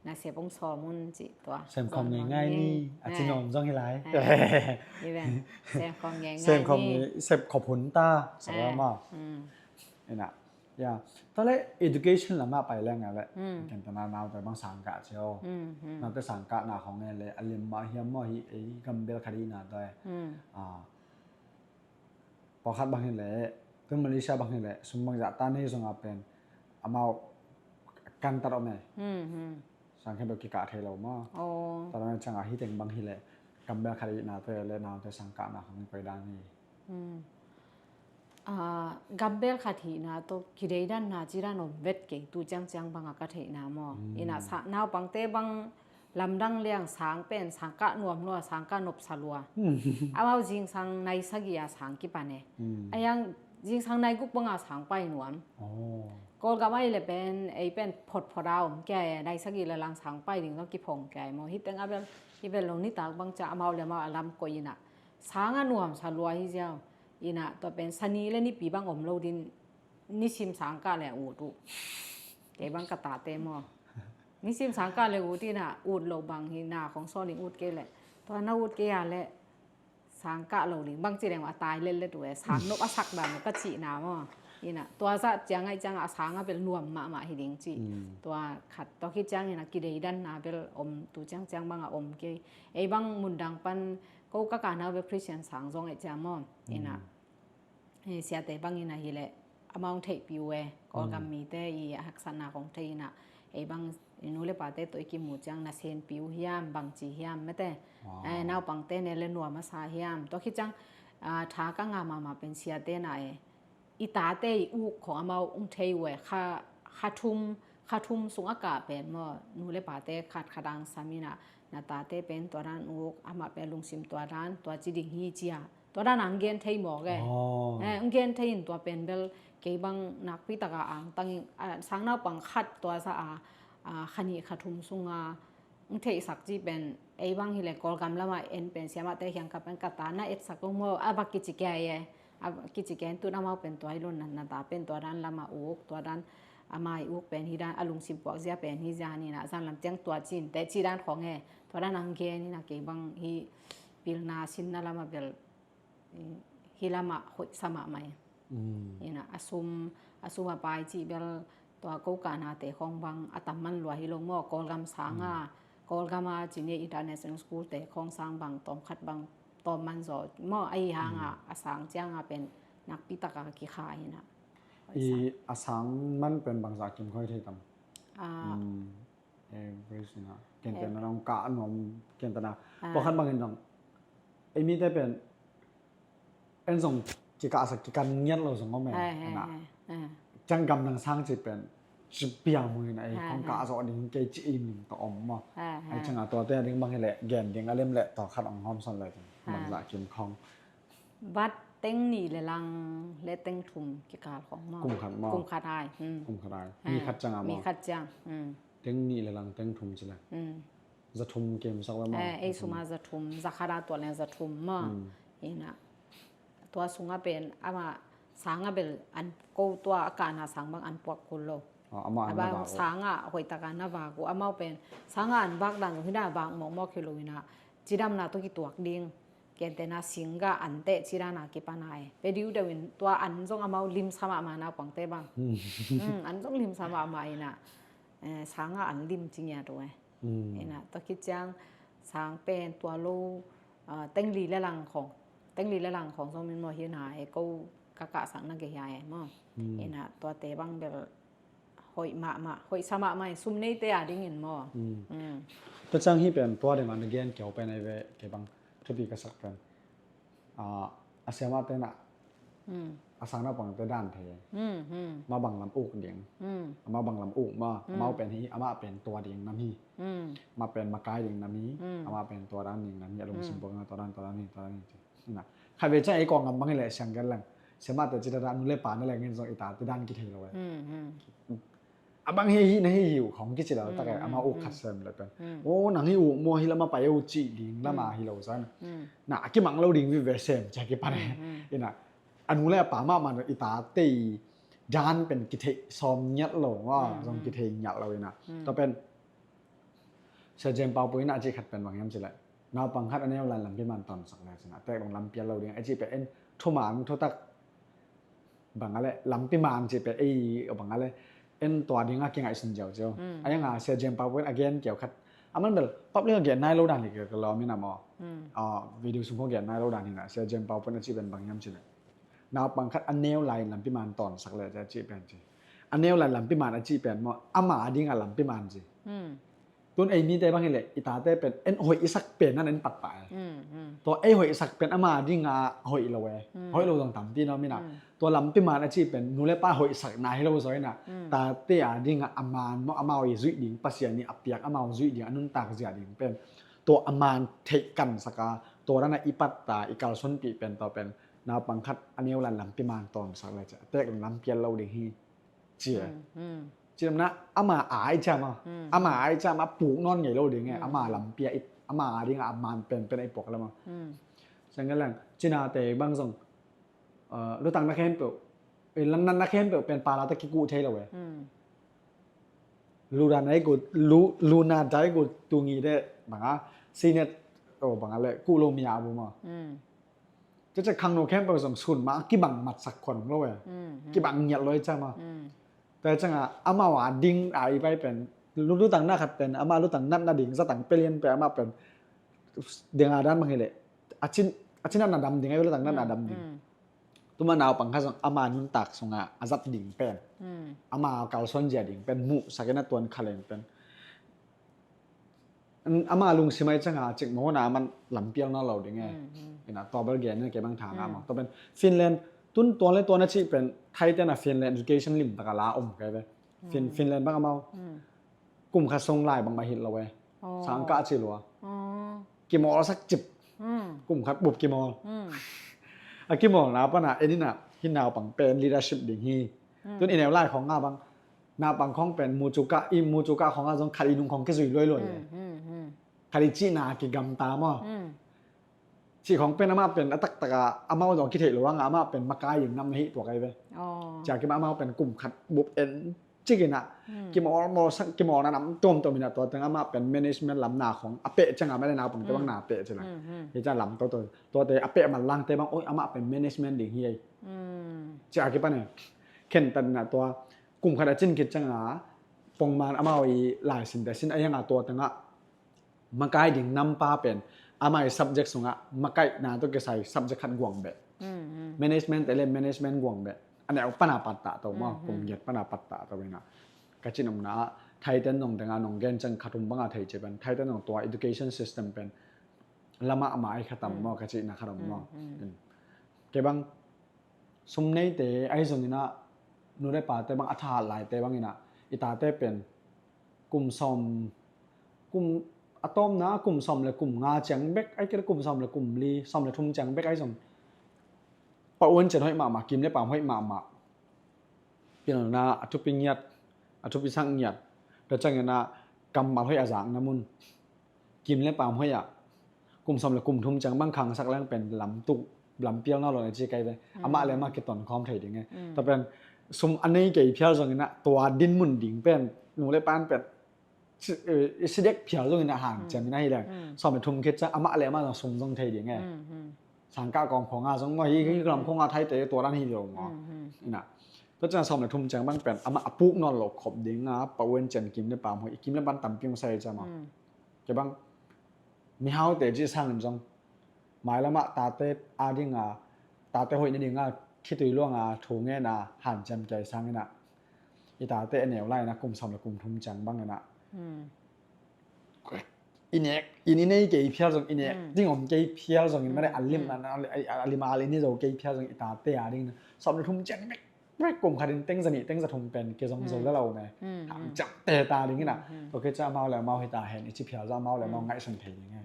Nasep ong sawm un ci tua. Sem khawm ngei ngai ni a ci nuam zong hi lai. Sem khawm ngei ngai ni. Sem khawm ngei, sep khop hun ta sa maw. Ina ya, tua le education lamah pai leng a le kentana naute bang sangkah cio. Naute sangkahna khawng e le a lim mah hiam maw, hi ei gambel khat hihna tua e. Pawlkhat bang hileh, tun Malaysia bang hileh sum bangzah ta nei zong a pen amau kantat om e. Sang khempeuh kikah thei lo maw. Tua dang ciang a hi teng bang hileh gambel khat hihna te le naute sangkahna khawng koi dan hi. Gambel khat hihna tawh kideidanna cidan om vet kei tu ciangciang bang a ka theihna maw. Ina naupangte bang lamdang liang sang pen sangkah nuam lua, sangkah nopsa lua. Amau zingsang nai sagih a sang kipan e. A yang zingsang nai guk banga sang pai nuam. Kawlgam a ile pen ei pen photphot a om kia e, nai sagih le lang sang pai ding zong kiphong kia e maw. Hi teng a bel i bel lo nitak bang cia amau le amau a lam koih ina sang a nuamsa lua hi ziau. Ina tua pen sani le nipi bang om lo din nisim sangkah le ut uh. Kei bang ka tate maw. Nisim sangkah le ut ina ut lo bang hi na khong sawning ut kei le. Tua na ut kei a le sangkah lo ding bang ci leng a tai letlet uh e, sang nop a sak dan ka cihna maw. Ina tua zah ciang ai ciang a sang a bel nuam mahmah hi ding ci. Tua khat tua khit ciang ina kideidanna bel om tu ciangciang bang a om kei. Ei bang mundang pan ko ka kana bel Christian sang zong ai ciang maw. Ina siate bangin ahileh amau theihpih uh e, Kawlgam mite i a haksatna kong thei ina ei bang i nu le pate tawh i kimu ciang na senpih uh hiam, bangci hiam mate. Naupangte ne le nuam a sa hiam, tua khit ciang tha ka ngah mahmah pen siate na e, i tate i uk khong amau ung thei uh e, kha thum kha thum sung a kah pen maw, nu le pate khat khat ang sam ina na tate pen tua dan uk, amah pen lungsim tua dan tua ci ding hi cia. Tua dan ang gen thei mawk e. Ang gen thei in tua pen bel kei bang nakpi taka ang tangin sang naupang khat tua sa a kha nih kha thum sunga ang theihsak ci pen ei bang hileh Kawlgam lama en pen siamahte hiang ka pen ka ta na etsak ung maw a bak kici kia e. A kici kia in tun amau pen tua hi lo na, na ta pen tua dan lama uk, tua dan amai uk pen hi dan a lungsim puak zia pen hi zia ni na zan lam tiang tua cin te ci dan khong e. Tua dan ang gen ina kei bang hi pilna sinna lama bel hi lamah hoih sa mahmah e. Ina a sum a sum a pai cih bel tua ko kahnate khawng bang a tam man lua hi lo maw, Kawlgam sanga Kawlgama cine international school te khawng sang bang tawm khat bang tawm man zaw maw, ahi hanga a sang cianga pen nakpi taka kikha hina. I a sang man pen bangzah kim khoi thei tam? Average ina kentena nong kah nuam kentena pawkhat bangin nong ei mite pen en zong kikahsak kikan ngiat lo zong om e. Ena ciang gam nang sang ci pen ci piang hong ina ei khong kah zawh ding kei ci i ning tawh om maw. Ai cianga tuate a ding bang hileh gen ding a lem leh tua khat ong hawmsawn leh bangzah kim khong. Vat teng nih le lang le teng thum kikal khong maw. Kum khat maw. Kum khat ai. Kum khat ai. Mi khat cianga maw. Mi khat ciang. Teng nih le lang teng thum ci le. Za thum kem sak le maw. Ei suma za thum, za khat a tua leng za thum maw. Ina tua sunga pen ama Sanga bel an ko tua a kahna sang bang an puak kul lo. A bang sanga hoih taka na vak uh, amau pen sanga an vak dan zong hina vak mawkmawk hi lo ina, cidamna tawh kituak ding. Kentena singga an teh cidana kipana e. Pe diudeu in tua an zong amau limsa mahmah naupangte bang. An zong limsa mahmah ina, sanga an lim cingia tu e. Ina tua khit ciang sang pen tua lo, tengli le lang khong, tengli le lang khong zong min maw hina e, ko ka kahsak na gei hia e maw. Ina tuate bang bel hoih mahmah, hoih sa mahmah in sum neite a dingin maw. Tua ciang hi pen tua ding a na gen keu pen ai ve kei bang thupi ka sak pen a siamah tena a sang naupangte dan thei. Ma bang lam uk ding, ma bang lam uk ma, amau pen hi, amah pen tua ding nam hi. Ma pen makai ding nam hi, amah pen tua dan ding nam hi, a lungsim buang tua dan, tua dan hi, tua dan hi. Khat ve ciang ei kawng ngam bang hi leh siang gen lang, siamahte cita dan nu le pa na leng in zong i tate dan kithei lo e. A bang hi hi na hi hi uh khong kici lo tak e, amau uk khat sem le pen. O nang hi uh maw hi lama pai uh cih ding lama hi lo zan. Na a kimang lo ding vive sem cia kipan e. Ina a nu le a pa mahmah i tate i dan pen kitheih sawm ngiat lo maw, zong kitheih ngiat lo ina. Tua pen Sia Jem Pau Pui ina a cih khat pen bang hiam ci leh, naupang khat a neu lai lampi man tawnsak le cina tek dong lampial lo ding a cih pen en thuman thutak bang a le lampi man cih pen ei bang a le en tua ding a kingaihsun ziau ziau. A yang a Sia Jem Pau Pui in a gen kiau khat a man bel public a gen nai lo dan hi ka lawm ina maw. Video sung ko gen nai lo dan hi na Sia Jem Pau Pui in a cih pen bang hiam ci leh, naupang khat a neu lai lampi man tawnsak le a cih pen ci. A neu lai lampi man a cih pen maw, ama ding a lampi man ci. Tun ei mite bang hi leh i tate pen en hoih i sak pen nan en patta e. Tua ei hoih i sak pen ama ding a hoih lo e. Hoih lo zong tampi no mina. Tua lampi man a cih pen nu le pa hoih sak na hi lo zaw ina, tate a ding a a man maw, amau i zuih ding, Pasian i a piak amau zuih ding a nuntak zia ding pen tua a man theih kansak a, tua dan a i patta i kalsuanpih pen tua pen naupang khat a neu lai lampi man tawnsak le cia tek lampial lo ding hi. Cia cidamna ama ai cia ma, ama ai cia ma puk nawn ngei lo ding e, ama lampi a i, ama a ding a a man penpen a i puak le ma. Sanggalang cinate bang zong lutang na khempeuh, natna khempeuh pen pala ta kikuh thei lo e. Luna dai gu, luna dai gu tungi de banga sinet o banga le kuh lo mia bu ma. Cia cia khangno khempeuh zong sun ma kibang matsak khon lo e. Kibang ngiat lo e cia ma. Tua cianga amau a ding a i pai pen lutang na khat pen ama lutang natna ding zatang pelian pe ama pen ding a dan bang hi leh a cin, a cin natna dam ding a lutang natna dam ding. Tuma naupang kha zong ama nuntak sunga a zat ding pen, ama kalsuan zia ding pen muhsak ina tuan khaleng pen ama lungsim ai cianga cikmawhna aman lampial nawn lo ding e. Ina tua bel gen ina kei bang tha ngah maw. Tua pen Finland tun tua le tua na cih pen Thai tena Finland education limtaka la om kai ve. Finland bang amau kum khat sung lai bang mah hilh lo e. Sang kah ci lua. Kimawlsak cip. Kum khat bup kimawl. A kimawlna pana en ina hi naupang pen leadership ding hi. Tun i neu lai khong nga bang naupang khong pen mucuka i mucuka khong a zong khat i nung khong kizui luailuai e. Khat i cihna kigamta maw. Cih khong pen amah pen a taktaka amau zong kitheih lo anga amah pen makai ding nam na hi tuak ai ve. Cia kima amau pen kum khat bup en cikinah kimawlmawlsak, kimawlna nam tuamtuam inah tua teng amah pen management lam na khong a peh cianga mah le naupangte bang na peh cila. Hi cia lam toto tuate a peh manlangte bang oi amah pen management ding hi ei. Cia kipan e khentat inah tua kum khat a cin khit cianga pongman amau i laisinte sin a hianga tua tengah makai ding nampa pen amai subject sungah makaihna tawh kisai subject khat guang beh. Management te le management guang beh. A neu pana pattah to maw, kum giat pana pattah to ina. Ka cin omna ah Thai ten nong tenga nong gen cang khatum banga thei ci pen Thai ten nong tua education system pen lama ama ai khatam maw, ka cina khatam maw. Kei bang sum neite ai zong ina nu le pate bang a thahat laite bang ina i tate pen kum sawm, kum a tawmna kum sawm le kum nga ciang bek ai kira kum sawm le kum li, sawm le thum ciang bek ai zong pa uan cian hoih mahmah, kim le pam hoih mahmah. Pilna a thupi ngiat, a thupi sak ngiat. Tua ciangina kammal hoih a zakna mun kim le pam hoih ah kum sawm le kum thum ciang bang khangsak leng pen lamtuk lampial nawn lo na ci kai ve. Amah le amah kiton khawm thei ding e. Tua pen sum a nei kei phial zongin ah tua dinmun ding pen nu le pa in pen si, eh, si dek phial zongin ah hanciam in ah hi leng sawm le thum khit ciang amah le amah zong sum zong thei ding e. Sangkah kawm khawng ah zong maw hi, hi lam khawng ah Thaite tua dan hi lo maw. Ina tua ciang sawm le thum ciang bang pen amah a puk nawn lo khop ding a, pa uen cian kim le pa hmui, kim le pan tampi hong sai ciang maw. Kei bang mihaute ci sangin zong mailamah tate a dinga, tate hoih na dinga khitui luanga thu ngena hanciam kei sangin ah i tate a neu lai-in ah kum sawm le kum thum ciang bangin ah i nek in i nei kei phial zong, i nek ding om kei phial zongin mare a lim a, a lim a al in i zo kei phial zong i tate a ding sawm le thum ciang bek bek kum khatin teng za nih teng za thum pen kei zong zo le lo me. Hanciam te ta ding ina. Tua kei ciang amau le amau hi ta hen i ci phial zong amau le amau ngaihsun thei ding e.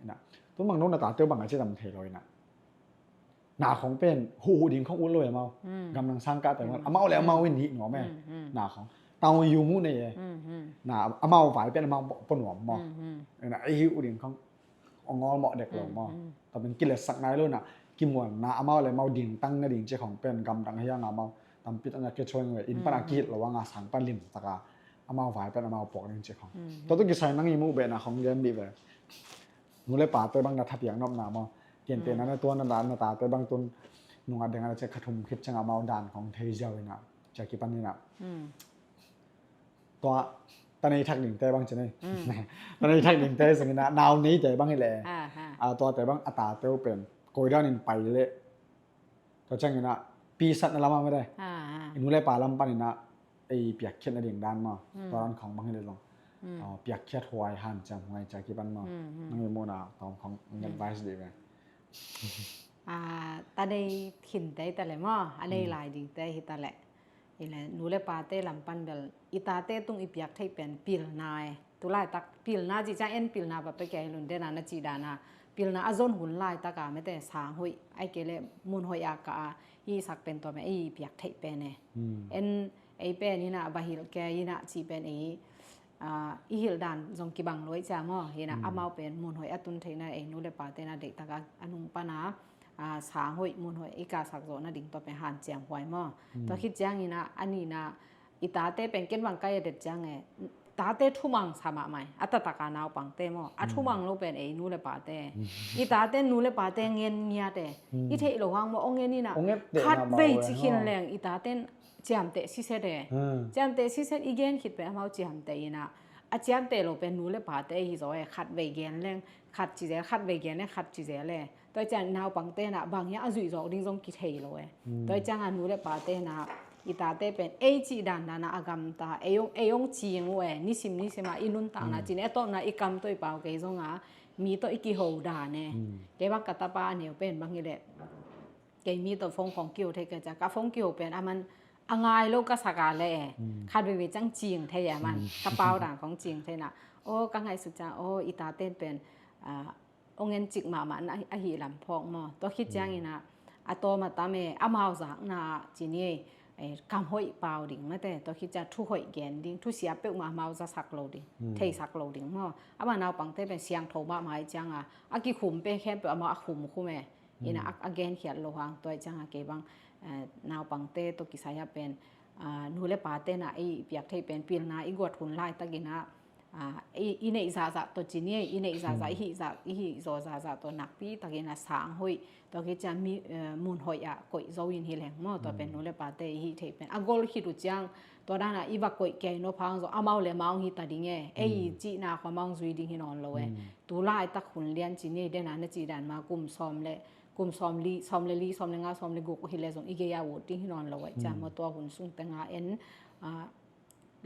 Ina tu mang nung na tate bang a ci dam thei lo ina. Na khong pen huhu ding khong ut lo e amau. Gamdang sangkah te amau le amau in hih nuam e. Na khong tau yu mu nei e. Na amau vai pen amau pua nuam maw. Ina i hi u ding khong ong ngol mawh dek lo maw. Tua pen kiletsak nai lo na kimuanna amau le amau dingtang na ding ci khong pen gamdang hiang amau tampi tak na ke chuang ve in pan a kihilh lo anga sang pan lim taka amau vai pen amau puak ding ci khong. Tua tu kisai nang i mu be na khong gen bih ve. Nu le pate bang na thapiak nopna maw. Kiante na na tua na na tate bang tun nunga deng a na ce kha thum khit ciang amau dan khong thei ziau ina. Cia kipan ina. Tua tanei thak dingte bang ci nei. Tanei thak dingte zong ina nau neite bang hi le. Tuate bang a tate uh pen koi dan in pai le. Tua ciang ina pisatna lam a mede. I nu le pa lam pan ina ei piakkhiatna ding dan maw. Tua dan khong bang hi le zong piakkhiat huai hanciam huai cia kipan maw. Nang i muna tawm khong advice dih ve. A tanei khinte hi ta le maw, a nei lai dingte hi ta le. I le nu le pate lam pan bel i tate tung i piak theih pen pilna e. Tu laitak pilna ci ciang en pilna bapta kia hi lun dena na ci dana pilna a zon hun laitak a mete sang hoih ai ke le mun hoih a ka a i sak pen tua me i piak theih pen e. En ei pen ina bahil ke ina ci pen ei i hilh dan zong kibang luai cia maw. Hina amau pen mun hoih a tun theihna ei nu le pate na deihtaka a nung pana sang hoih mun hoih i kasak zawh nading tua pen hanciam huai maw. Tua khit ciangina a nina i tate pen ken bang kai a det ciang e tate thumang sa mahmah e. A tataka naupangte maw a thumang lo pen ei nu le pate. I tate nu le pate ngen ngiat e. I theih lo hang maw ong ngen ina khat vei ci khin leng i taten ciamteh siset e. Ciamteh siset i gen khit pen amau ciamteh ina a ciamteh lo pen nu le pate hi zaw e. Khat vei gen leng khat ci zel, khat vei gen leng khat ci zel e. Tua ciang naupangte na bang hiang a zuih zawk ding zong kithei lo e. Tua ciang a nu le pate na i tate pen ei cih dan dana a gamta ei ong ei ong cing uh e. Nisim nisim a i nuntakna cin e a tawpna i kam tawh i pau kei zong a mi tawh i kiho dan e. Kei bang ka tapa a neu pen bang hi le kei mi tawh phone khong kiho thei ka cia ka phone kiho pen a man a ngai lo ka sak a le e. Khat veve ciang cing thei a man ka pau dan khong cing thei na. O ka ngaihsut ciang o i taten pen ong en cik mahmah na ahi lam phawk maw. Tua khit ciang ina a tawm a tam e amau zakna ci ni e. Kam hoih pau ding mate tua khit ciang thu hoih gen ding thu sia peuhmah amau zasak lo ding theisak lo ding maw. Amah naupangte pen siangtho mahmah i cianga a kikhum pen khempeuh amau a khumkhum e. Ina a genkhiat lo hang tua i cianga kei bang naupangte tawh kisai a pen nu le pate na i piak thei pen pilna i guat hun laitakina i neih zahzah tawh ci ni e. I neih zahzah i hih zaw zahzah tawh nakpi takina sang hoih tua khit ciang mun hoih ah koih zo in hi leng maw. Tua pen nu le pate i hih thei pen a gol khit uh ciang tua dana i va koih kei nop hang zaw amau le amau hi ta ding e. Ei cihna kho amau zui ding hi nawn lo e. Tu laitak hun lian ci ni dena na cih dan ma kum sawm le kum sawm li sawm le li sawm le nga sawm le guk hi le zong i gei a ut ding hi nawn lo e. Ciang maw tua hun sung tenga en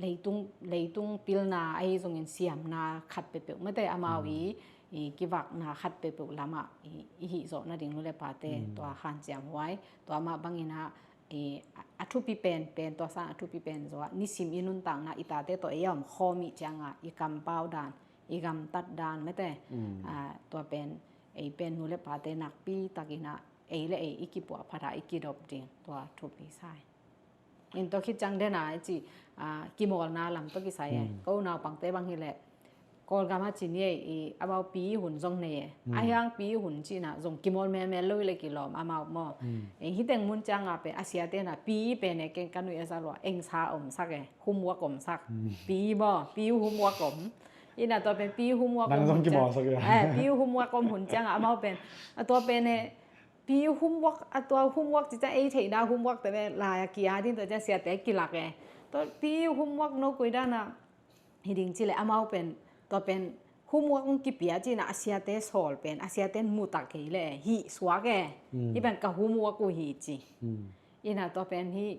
leitung leitung pilna ahi zongin siamna khat peuhpeuh mate amau i kivakna khat peuhpeuh lamah i hih zawh nading nu le pate tua hanciam huai tua mah bangina a thupi pen pen tua sang a thupi pen zawh nisim i nuntakna i tate tawh ei a om khawm i cianga i kampau dan i gamtat dan mate tua pen ei pen nu le pate nakpi takina ei le ei i kipuah phata i kidop ding tua thupi sai. In tua khit ciang dena i ci kimawlna lam tawh kisai e. Ko naupangte bang hi leh Kawlgam a ci ni ei, i amau pi hun zong nei e. A hiang pi hun cihna zong kimawl melmel lo i le kilawm amau maw. Ei hiteng mun cianga pen a siate na pi pen e keng ka nuih a za lua eng sa om sak e, homework om sak. Pi maw, pi homework om. Ina tua pen pi homework om hun ciang. Eh, pi homework om hun cianga amau pen. A tua pen e pi homework, a tua homework ci ciang ei theihna homework te le lai a kia ding tua ciang siate kilak e. Tua pi homework no koi dana hi ding ci le amau pen, tua pen homework ong kipia cina a siate sawl pen a siate mutak kei le hi suak e. Hi pen ka homework uh hi ci. Ina tua pen hi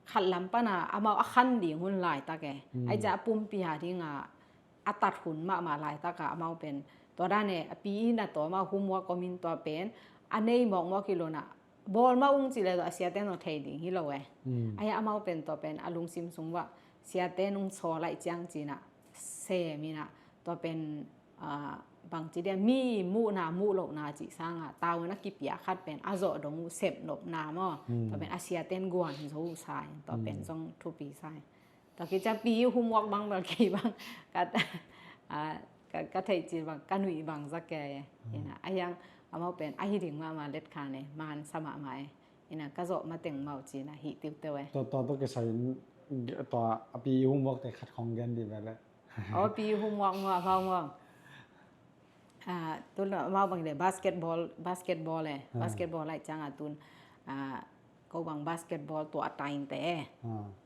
khat lam pana amau a khan ding hun laitak e. Ai ca a pumpi ha dinga a tat hun mahmah laitaka amau pen tua dane a pi ina tua amau homework omin tua pen a nei mawkmawk hi lona bawl mah ung ci le tua a siate nong thei ding hi lo e. Ai amau pen tua pen a lungsim sung vah siate nong saw laih ciang cina semina tua pen bangci dia mi muhna muh lohna cih sanga tauna kipia khat pen a zawh dong uh sep nopna maw. Tua pen a siaten guan zo uh sa in tua pen zong thupi sa in. Tua kica pi homework bang bel kei bang ka theih cil bang ka nuih bang za kei. Ina a hiang amau pen a hi ding mahmah let khan e man sa mahmah e. Ina ka zawh mateng mau cina hih tiuteu e. Tua tua tua kisai tua a pi homework te khat khong gen di bel e. Aw pi homework ngua mau ngua. Tun mau bang le basketball, basketball e. Basketball lai cianga tun ko bang basketball tua a tainte e.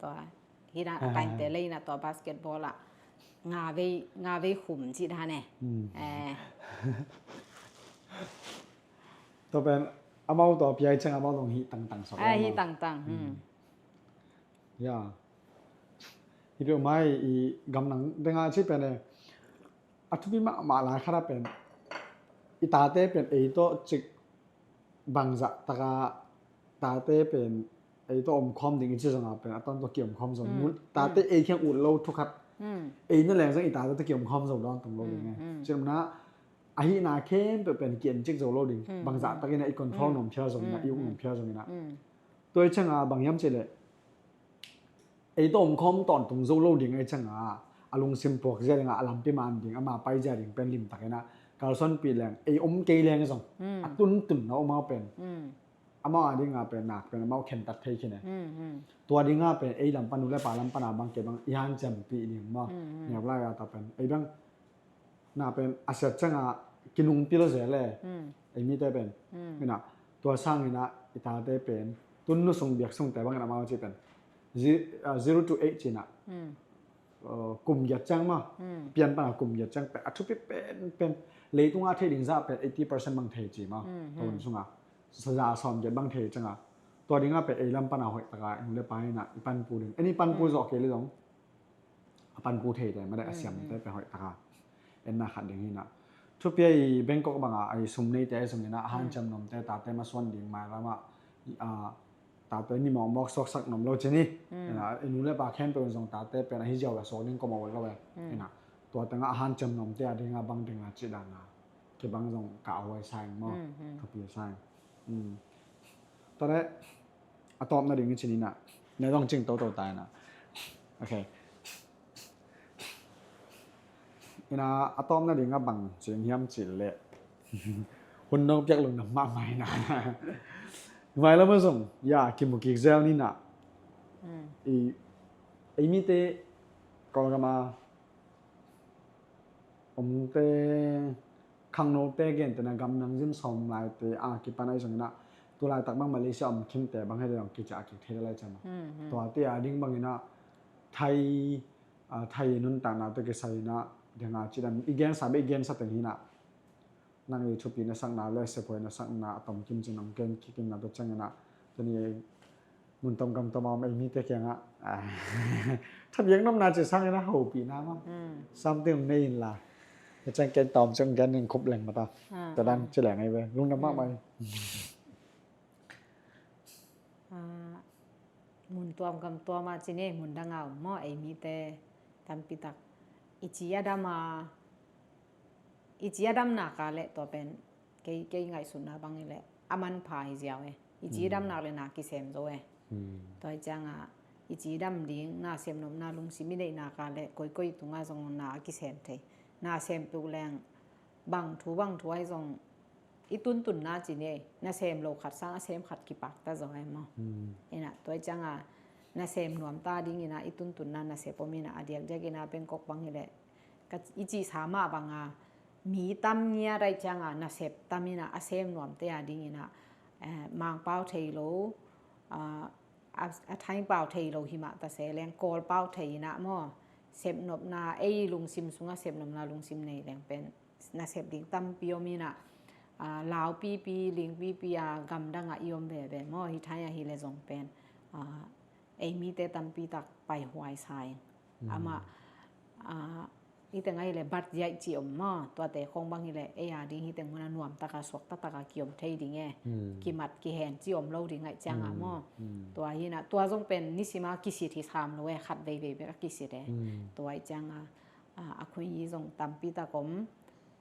Tua hina a tainte leina tua basketball a nga vei nga vei khum ci dane. Tua pen amau tua piai ciang amau dong hih tangtang sok. Hih tangtang. Ya. Hi peuh mai i gamnang denga ci pen e a thupi mahmah lai khata pen i tate pen ei tawh cik bangzah taka tate pen ei tawh omkhawm ding i ci zonga pen a ton tawh ki omkhawm zo. Tate ei khiang ut lo thukhat ei na leng zong i tate tawh ki omkhawm zo dawn tung lo ding e. Cinamna a hihna khempeuh pen ki encik zo lo ding. Bangzah takin a i control nuam phial zongin a i uk nuam phial zongin a tua i cianga bang hiam ci le ei tawh omkhawm tawntung zo lo ding ai cianga a lungsim puak zia dinga a lampi man ding ama pai zia ding pen limtakin a kalsuanpih leng ei om kei leng zong a tuntun na om a pen amau a dinga pen nak pen amau khentat thei khin e. Tua dinga pen ei lam pan u le pa lam pana bang kei bang i hanciampih ding maw. Neu lai a ta pen ei bang na pen a siat cianga kinungpil zel e. Ei mite pen ina tua sangina i tate pen tun nu sung biak sungte bangin amau ci pen zero to eight cina kum giat ciang ma pian pana kum giat ciang pen a thupi pen pen leitunga thei ding zah pen eighty percent bang thei ci ma. Tua hun sunga saza sawm giat bang thei cianga tua dinga pen ei lam pana hoih taka i nu le pa ina i panpu ding en i panpu zawh kei le dong a panpu theite made a siamte pe hoih taka enna khat ding hina. Thupi a i Bangkok banga a i sum neite a i sum ina a hanciam nomte tate masuan ding mai lama tate ni mawkmawk suaksak nom lo cini. Ina i nu le pa khempeuh in zong tate pen a hi ziau a suak ding koma ul lo e. Ina tua tanga a hanciam nomte a dinga bang dinga ci dana kibang zong ka a huai sa ing maw. Thupi a sa ing. Tua le a tawpna ding i cin ina ne dong cing toto ta ina. Ok. Ina a tawpna ding a bang cing hiam cih leh hun nong piak lungdam mahmah ina. Vai lama zong ya kimu kik zel nina. I ei mite Kawlgama omte khangnote gente na gamnang zin sawm laite a kipan ahi zongina tulaitak bang Malaysia om khinte bang hede dong kici a kik thei lai cama. Tuate a ding bangina thai thai nuntakna te kisaina dinga cidam i gensa be i gensa teng hina. Nang i thupi na sakna le sephuai na sakna a tomkim cin ong ken kikimna te ciangina tuni mun tom gam tom a om ei mite kiangah thabiak nopna ci sangin a hopihna ma samting nei inla. Hiciang ken tawm ciang gen in khup leng mata. Tadan ci leng ei ve lungdam mahmah. Mun tuam gam tuama ci nei mun danga om maw ei mite tampitak i ci a dama i ci a damna ka leh tua pen kei kei ngaihsutna bangin leh a manpha hi ziau e. I ci a damnak le na kisem zo e. Tua hi cianga i cidam ding, nasem nopna lungsim i neihna ka le koikoi tunga zong na a kisem thei. Nasem tuk leng bang thu bang thu ai zong i tuntunna ci ni, nasem lo khat sang a sem khat kipakta zaw ai maw? Ina tua i cianga nasem nuamta dingina i tuntunna nasep om ina a diakdiak ina Bangkok bang hileh ka i cihsa mah banga mi tam ngiat ai cianga nasep tam ina a sem nuamte a dingina, eh, Mangpau thei lo, ah, a, a Thaingpau thei lo himah tase leng Kawlpau thei ina maw? Sepnopna ei lungsim sunga sepnopna lungsim nei leng pen nasep ding tampi om ina, ah, laupipi lingpipi a gamdanga i om veve maw? Hi thai ahi le zong pen, ah, ei mite tampi tak paihuai sa in. Amah, ah, i teng ahi le bat ziaih ci om maw? Tuate khong bang hi le ei a ding hi teng muna nuam taka suak tataka kiom thei ding e. Kimat kihen ci om lo ding aih cianga maw? Tua hina tua zong pen nisima kisit hi sam lo e, khat veivei bek a kisit e. Tua aih cianga, ah, a khui hi zong tampi tak om.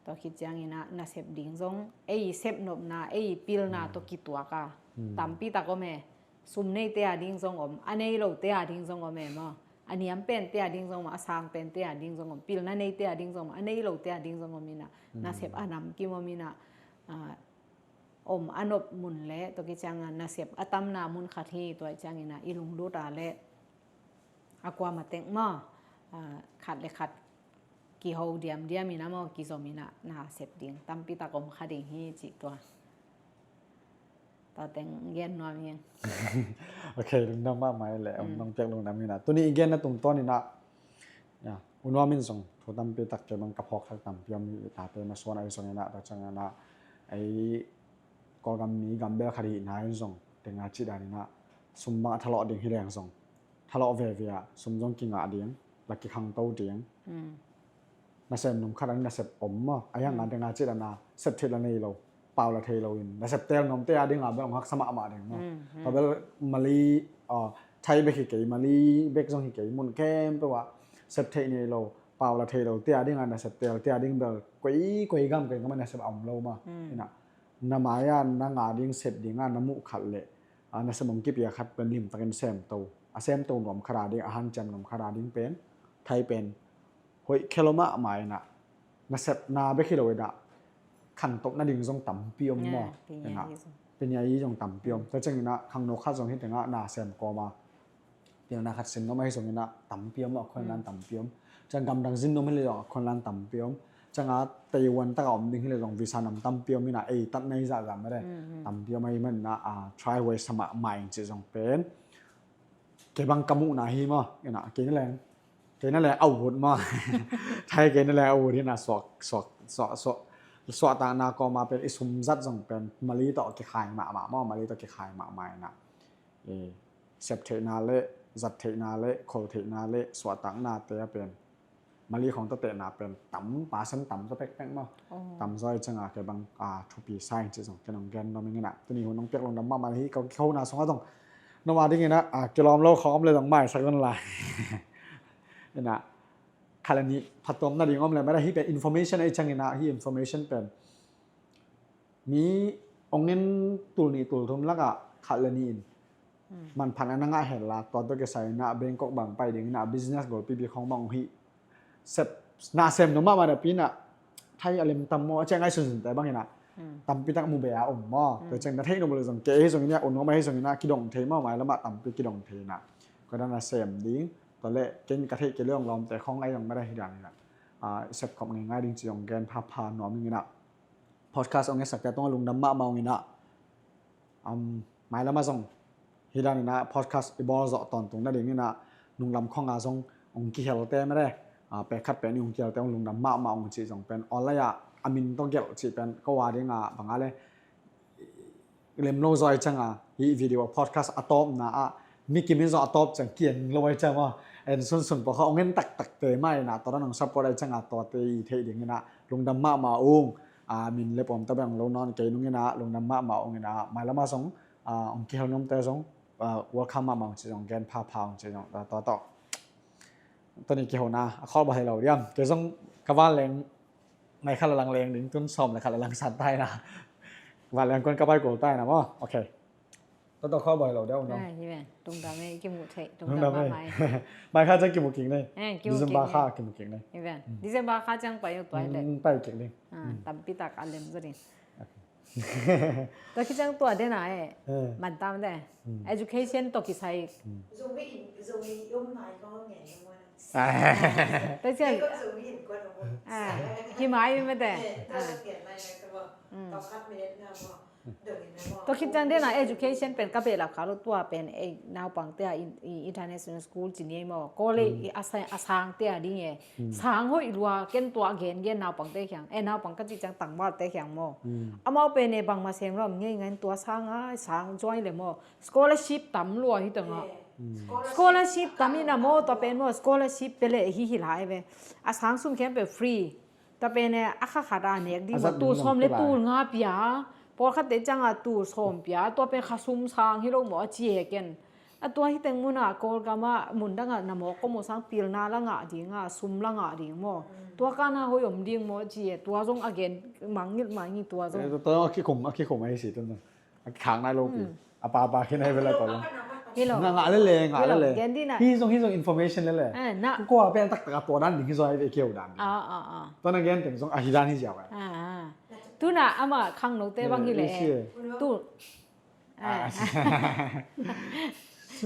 Tua khit ciangina nasep ding zong ei sepnopna ei pilna tawh kituaka tampi tak om e. Sum neite a ding zong om, a nei lote a ding zong om e maw? A niam pente a ding zong om, a sang pente a ding zong om, pilna neite a ding zong om, a nei lote a ding zong om ina nasep a namkim om ina, ah, om a nop mun le tua khit cianga nasep a tamna mun khat hi. Tua ciangina i lunglut a le a kuama teng maw, ah, khat le khat kiho diamdiam ina maw, kizom ina nasep ding tampi tak om kha ding hi ci tua. Tua teng gen nuam hi. Ok, lungdam mahmah le om nong piak lungdam ina. Tuni i genna tungtawn ina, ya, U Nuam in zong thu tampi tak kei bang ka phawk thak tampi om hi, i tate masuan ahi zong ina, tua ciangina ei Kawlgam mi gambel khat hihna in zong tenga cih dan ina sum bang a thalawh ding hi leng zong thalawh veve ah sum zong kingah ding, la kikhangto ding. Nasem num khat an nasep om maw? A hiang a tenga cih dan a sep theih la nei lo, pau la thei lo in nasep tel nuamte a dinga bel hong haksa mahmah ding maw? Tua bel Mali, ah, Thai bek hi kei, Mali bek zong hi kei, mun khempeuh ah sep theih nei lo, pau la thei lo te a dinga nasep tel te a ding bel koi koi gam koi gam a nasep a om lo maw? Ina na mai-a na ngah ding sep dinga na muh khat le, ah, nasem hong kipia khat pen limtakin semto, a semto nuam khat a ding, a hanciam nuam khat a ding pen Thai pen hoih khe lo mahmah ina, nasepna bek hi lo ina khangtopna ding zong tampi om maw? Ina pinya i zong tampi om. Tua ciangina khangno khat zong hi tenga nasem kawma pilna khat sin nuam ahi zongina tampi om, a khuanlan tampi om. Ciang gamdang zin nuam hi le zong a khuanlan tampi om. Cianga teihuan taka om ding hi le zong visa nam tampi om ina ei tatna i zahzah mede tampi om ahi manina, ah, try huai sa mahmah ing ci zong pen kei bang ka muhna hi maw? Ina kei na leng, kei na leng a ut maw? Thai kei na leng a ut hi ina suak, suak, suak, suak, suahtakna kawma pen i sum zat zong pen Mali tawh kikhai mahmah maw? Mali tawh kikhai mahmah ina, eh, sep theihna le, zat theihna le, khol theihna le, suahtaknate a pen Mali khong tatehna pen tam, percent tam zaw pekpek maw? Tam zaw i cianga kei bang, ah, thupi sa ing ci zong ken hong gen nuam ing ina. Tuni hun hong piak lungdam mahmah hi. Ka kihona sungah zong noma dingina, ah, kilawm lo khong om le zong maisak un lai. Ina khat le nih phattuamna ding om le mara hi pen information ahi ciangina hi information pen mi ong in tul nih tul thum lakah khat le nih in manphatna na ngah henla, tua tawh kisai ina Bangkok bang pai ding ina business golpipi khong bang ong hih sep, nasem nuam mahmah napi ina Thai a lem tam maw a ciang ai sunsunte bang ina tampi tak mu be a om maw? Tua ciang na theih nuam le zong kei ahi zong ina, U Nuam ahi zong ina kidong thei maw? Mailamah tampi kidong thei ina koi dan a sem ding. Tua le ken ka theih kei le ong lawmte khong ai zong mara hi dan ina, ah, i sepkhop ngeingai ding ci ong gen phapha nuam ing ina. Podcast ong etsakte tungah lungdam mahmah ung ina, um, mailamah zong hi dan ina podcast i bawl zawh tawntung nading ina nunglam khonga zong ong kihelte mede, ah, pek khat pen i ong kihelte ong lungdam mahmah ung cih zong pen online ah a min tawh gelh cih pen ko a dinga banga le lem lo zaw i cianga hih video podcast a tawpna ah mi kim in zong a tawp ciang kian lo i ciang maw? En sunsun pawh kha ong en taktakte mah ina tua dan ong support i cianga tuate i theih ding ina lungdam mahmah ung. A min le pawm ta bang lo nawn kei nung ina lungdam mahmah ung ina mailamah zong, ah, ong kihel nuamte zong, ah, welcome mahmah ung ci zong gen phapha ung ci zong tua tawh. Tuni kihona a khawlba hei lo diam kei zong ka vanleng nai khat la lang leng ding tun sawm le khat la lang san tai na. Vanleng kuan ka pai kul tai na maw? Ok. Tua tawh kha baih lo deuh no. Hi ven, tungdam e, kimu thei, tungdam e. Mai kha ciang kimu kik nei. December kha kimu kik nei. Hi ven, December kha ciang pai uh tuai le. Pai kik ding. Tampi tak a lem zaw ding. Tua khit ciang tua dena e, mantam de. Education tawh kisai. Tua ciang hi mai mete. Tua khit ciang dena education pen ka behlap kha lo, tua pen ei naupangte a international school ci ni ei maw, college a sangte a ding e. Sang hoih lua, ken tua gengen naupangte kiang e, naupang ka cih ciang tangvalte kiang maw. Amau pen e bangmah sem lo, ngei ngai tua sang a sang join le maw. Scholarship tam lua hi teng a. Scholarship tam in a maw, tua pen maw, scholarship pe le hi hi lai ve. A sang sum khempeuh free. Tua pen e a kha khat a nek ding maw, tul sawm le tul nga pia. Pawlkhatte ciang a tul sawm pia, tua pen kha sum sang hi lo maw a ci e ken. A tua hi teng mun a Kawlgam a mun dang a na mawk ko maw, sang pilna la ngah ding a, sum la ngah ding maw. Tua kana hoih om ding maw a ci e, tua zong a gen mangngilh mangngilh tua zong. Tua a kikhum, a kikhum a hi si tun. A khak nai lo pi. A papa khin ai vela tawh. Hi lo. Ngah, ngah lele, ngah lele. Hi zong, hi zong information lele. Kua pen taktak a tua dan ding hi zong ai ve keu dan ding. Tua na gen teng zong a hi dan hi ziau ai. Tuna ama khangnote bang hi le. Tu.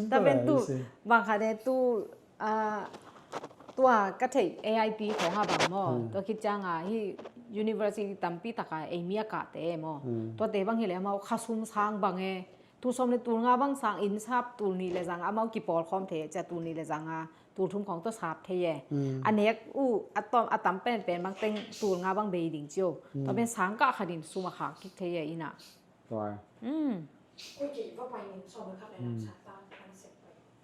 Ta pen tu bang khat e tu. Tua ka theih A I T khawng a bang maw, tua khit ciang a hi university tampi tak a ei mi a kahte e maw. Tuate bang hi le amau kha sum sang bang e, tul sawm le tul nga bang sang inn sap, tul nih le zang a amau kipawlkhawm thei e, cia tul nih le zang a tul thum khawng tua sap thei e. A nek uh a tam penpen bang teng tul nga bang bei ding cio. Tua pen sang kah khat in sum a khak kik thei e ina.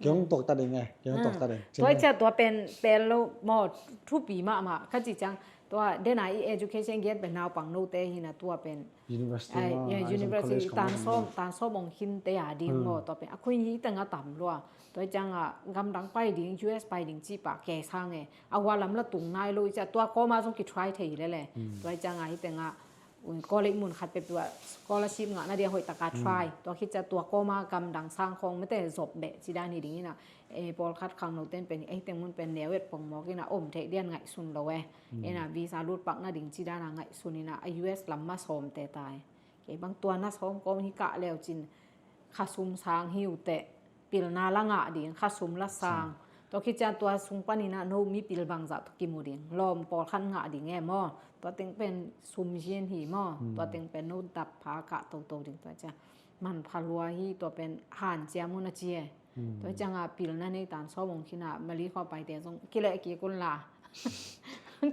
Kei hong tuak ta ding e, kei hong tuak ta ding. Tua i cia tua pen pel lo maw, thupi mahmah ka ci ciang. Tua dena i education gen pen naupang note hina tua pen university tan sawm, tan sawm ong khinte a ding maw, tua pen a khuin hi teng a tam lua. Tua i ciang a gamdang pai ding, U S pai ding ci pah kei sang e. A hua lam la tung nai lo i cia tua kawma zong ki try thei lele. Tua i ciang a hi teng a college mun khat peuh tua scholarship ngahna dia hoih taka try. Tua khit cia tua kawma gamdang sang khawng mete zop beh ci dan hi ding ina. Pawlkhat khangnoten pen ei teng mun pen neu et pongmawk ina om theih dian ngaihsun lo e. Ina visa lut pakna ding ci dana ngaihsun ina a U S lam ma sawmte tai. Kei bang tua na sawm kawm hi kah leu cin kha sum sang hi uh teh. Pilna la ngah ding, kha sum la sang. Tua khit ciang tua sung panin a no mipil bangzah tawh kimu ding. Lawm pawlkhat ngah ding e maw. Tua teng pen sum zin hi maw. Tua teng pen no dap pha kah toto ding tua ciang. Manpha lua hi tua pen hanciam un a ci e. Tua ciang a pilna nei tan sawm ong khin a Mali khua paite zong kileh kik un la.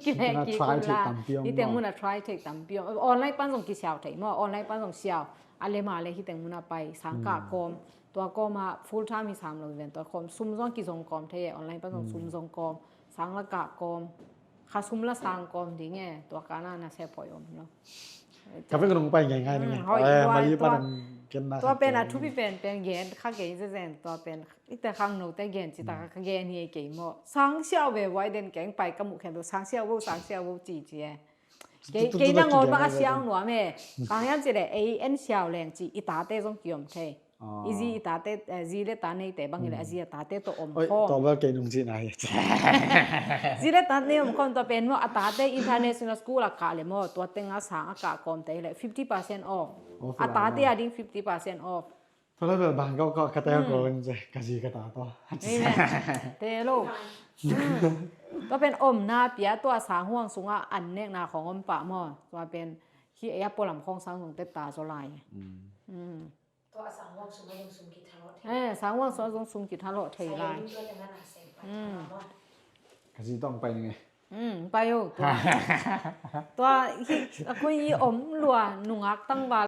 Kileh kik un la. Hi teng mun a try theih tampi om. Online pan zong kisiau theih maw. Online pan zong siau. A lema le hi teng mun a pai sang kah kawm. Tua kawma full time hi sam lo ven tua kawm sum zong kizong kawm thei e, online pan zong sum zong kawm, sang la kah kawm, kha sum la sang kawm ding e, tua kana na se poi om lo. Ka vek nong pai ngai ngai ngai. Tua pen a thupi pen pen gen kha kei zezen tua pen ite khangnote gen ci ta ka gen hi kei maw. Sang siau ve wai den keng pai ka muh khen sang siau vo, sang siau vo ci ci e. Kei nangawn bang a siau nuam e. Bang hiam ci le ei en siau leng ci i tate zong kiom thei. I zi i tate, zi le ta neite bang hi le a zi a tate tawh om khawm. Tua bel kei nung cihna hi. Zi le ta nei om khawm tua pen maw a tate international school a kah le maw tua teng a sang a kah kawmte hi le fifty percent off. A tate a ding fifty percent off. Tua le bel bang kau kau ka te ko leng ce ka zi ka ta tawh. Te lo. Tua pen omna pia tua sang huang sungah an nekna khawng om pah maw. Tua pen hi ei a pualam khawng sang zong te ta zaw lai. Tua a sang huang sung a zong sum kithalawh thei. Eh, sang huang sung a zong sum kithalawh thei lai. Ka zi tawng pai ni nge. Pai o tua. Tua hi a kui i om lua nungak tangval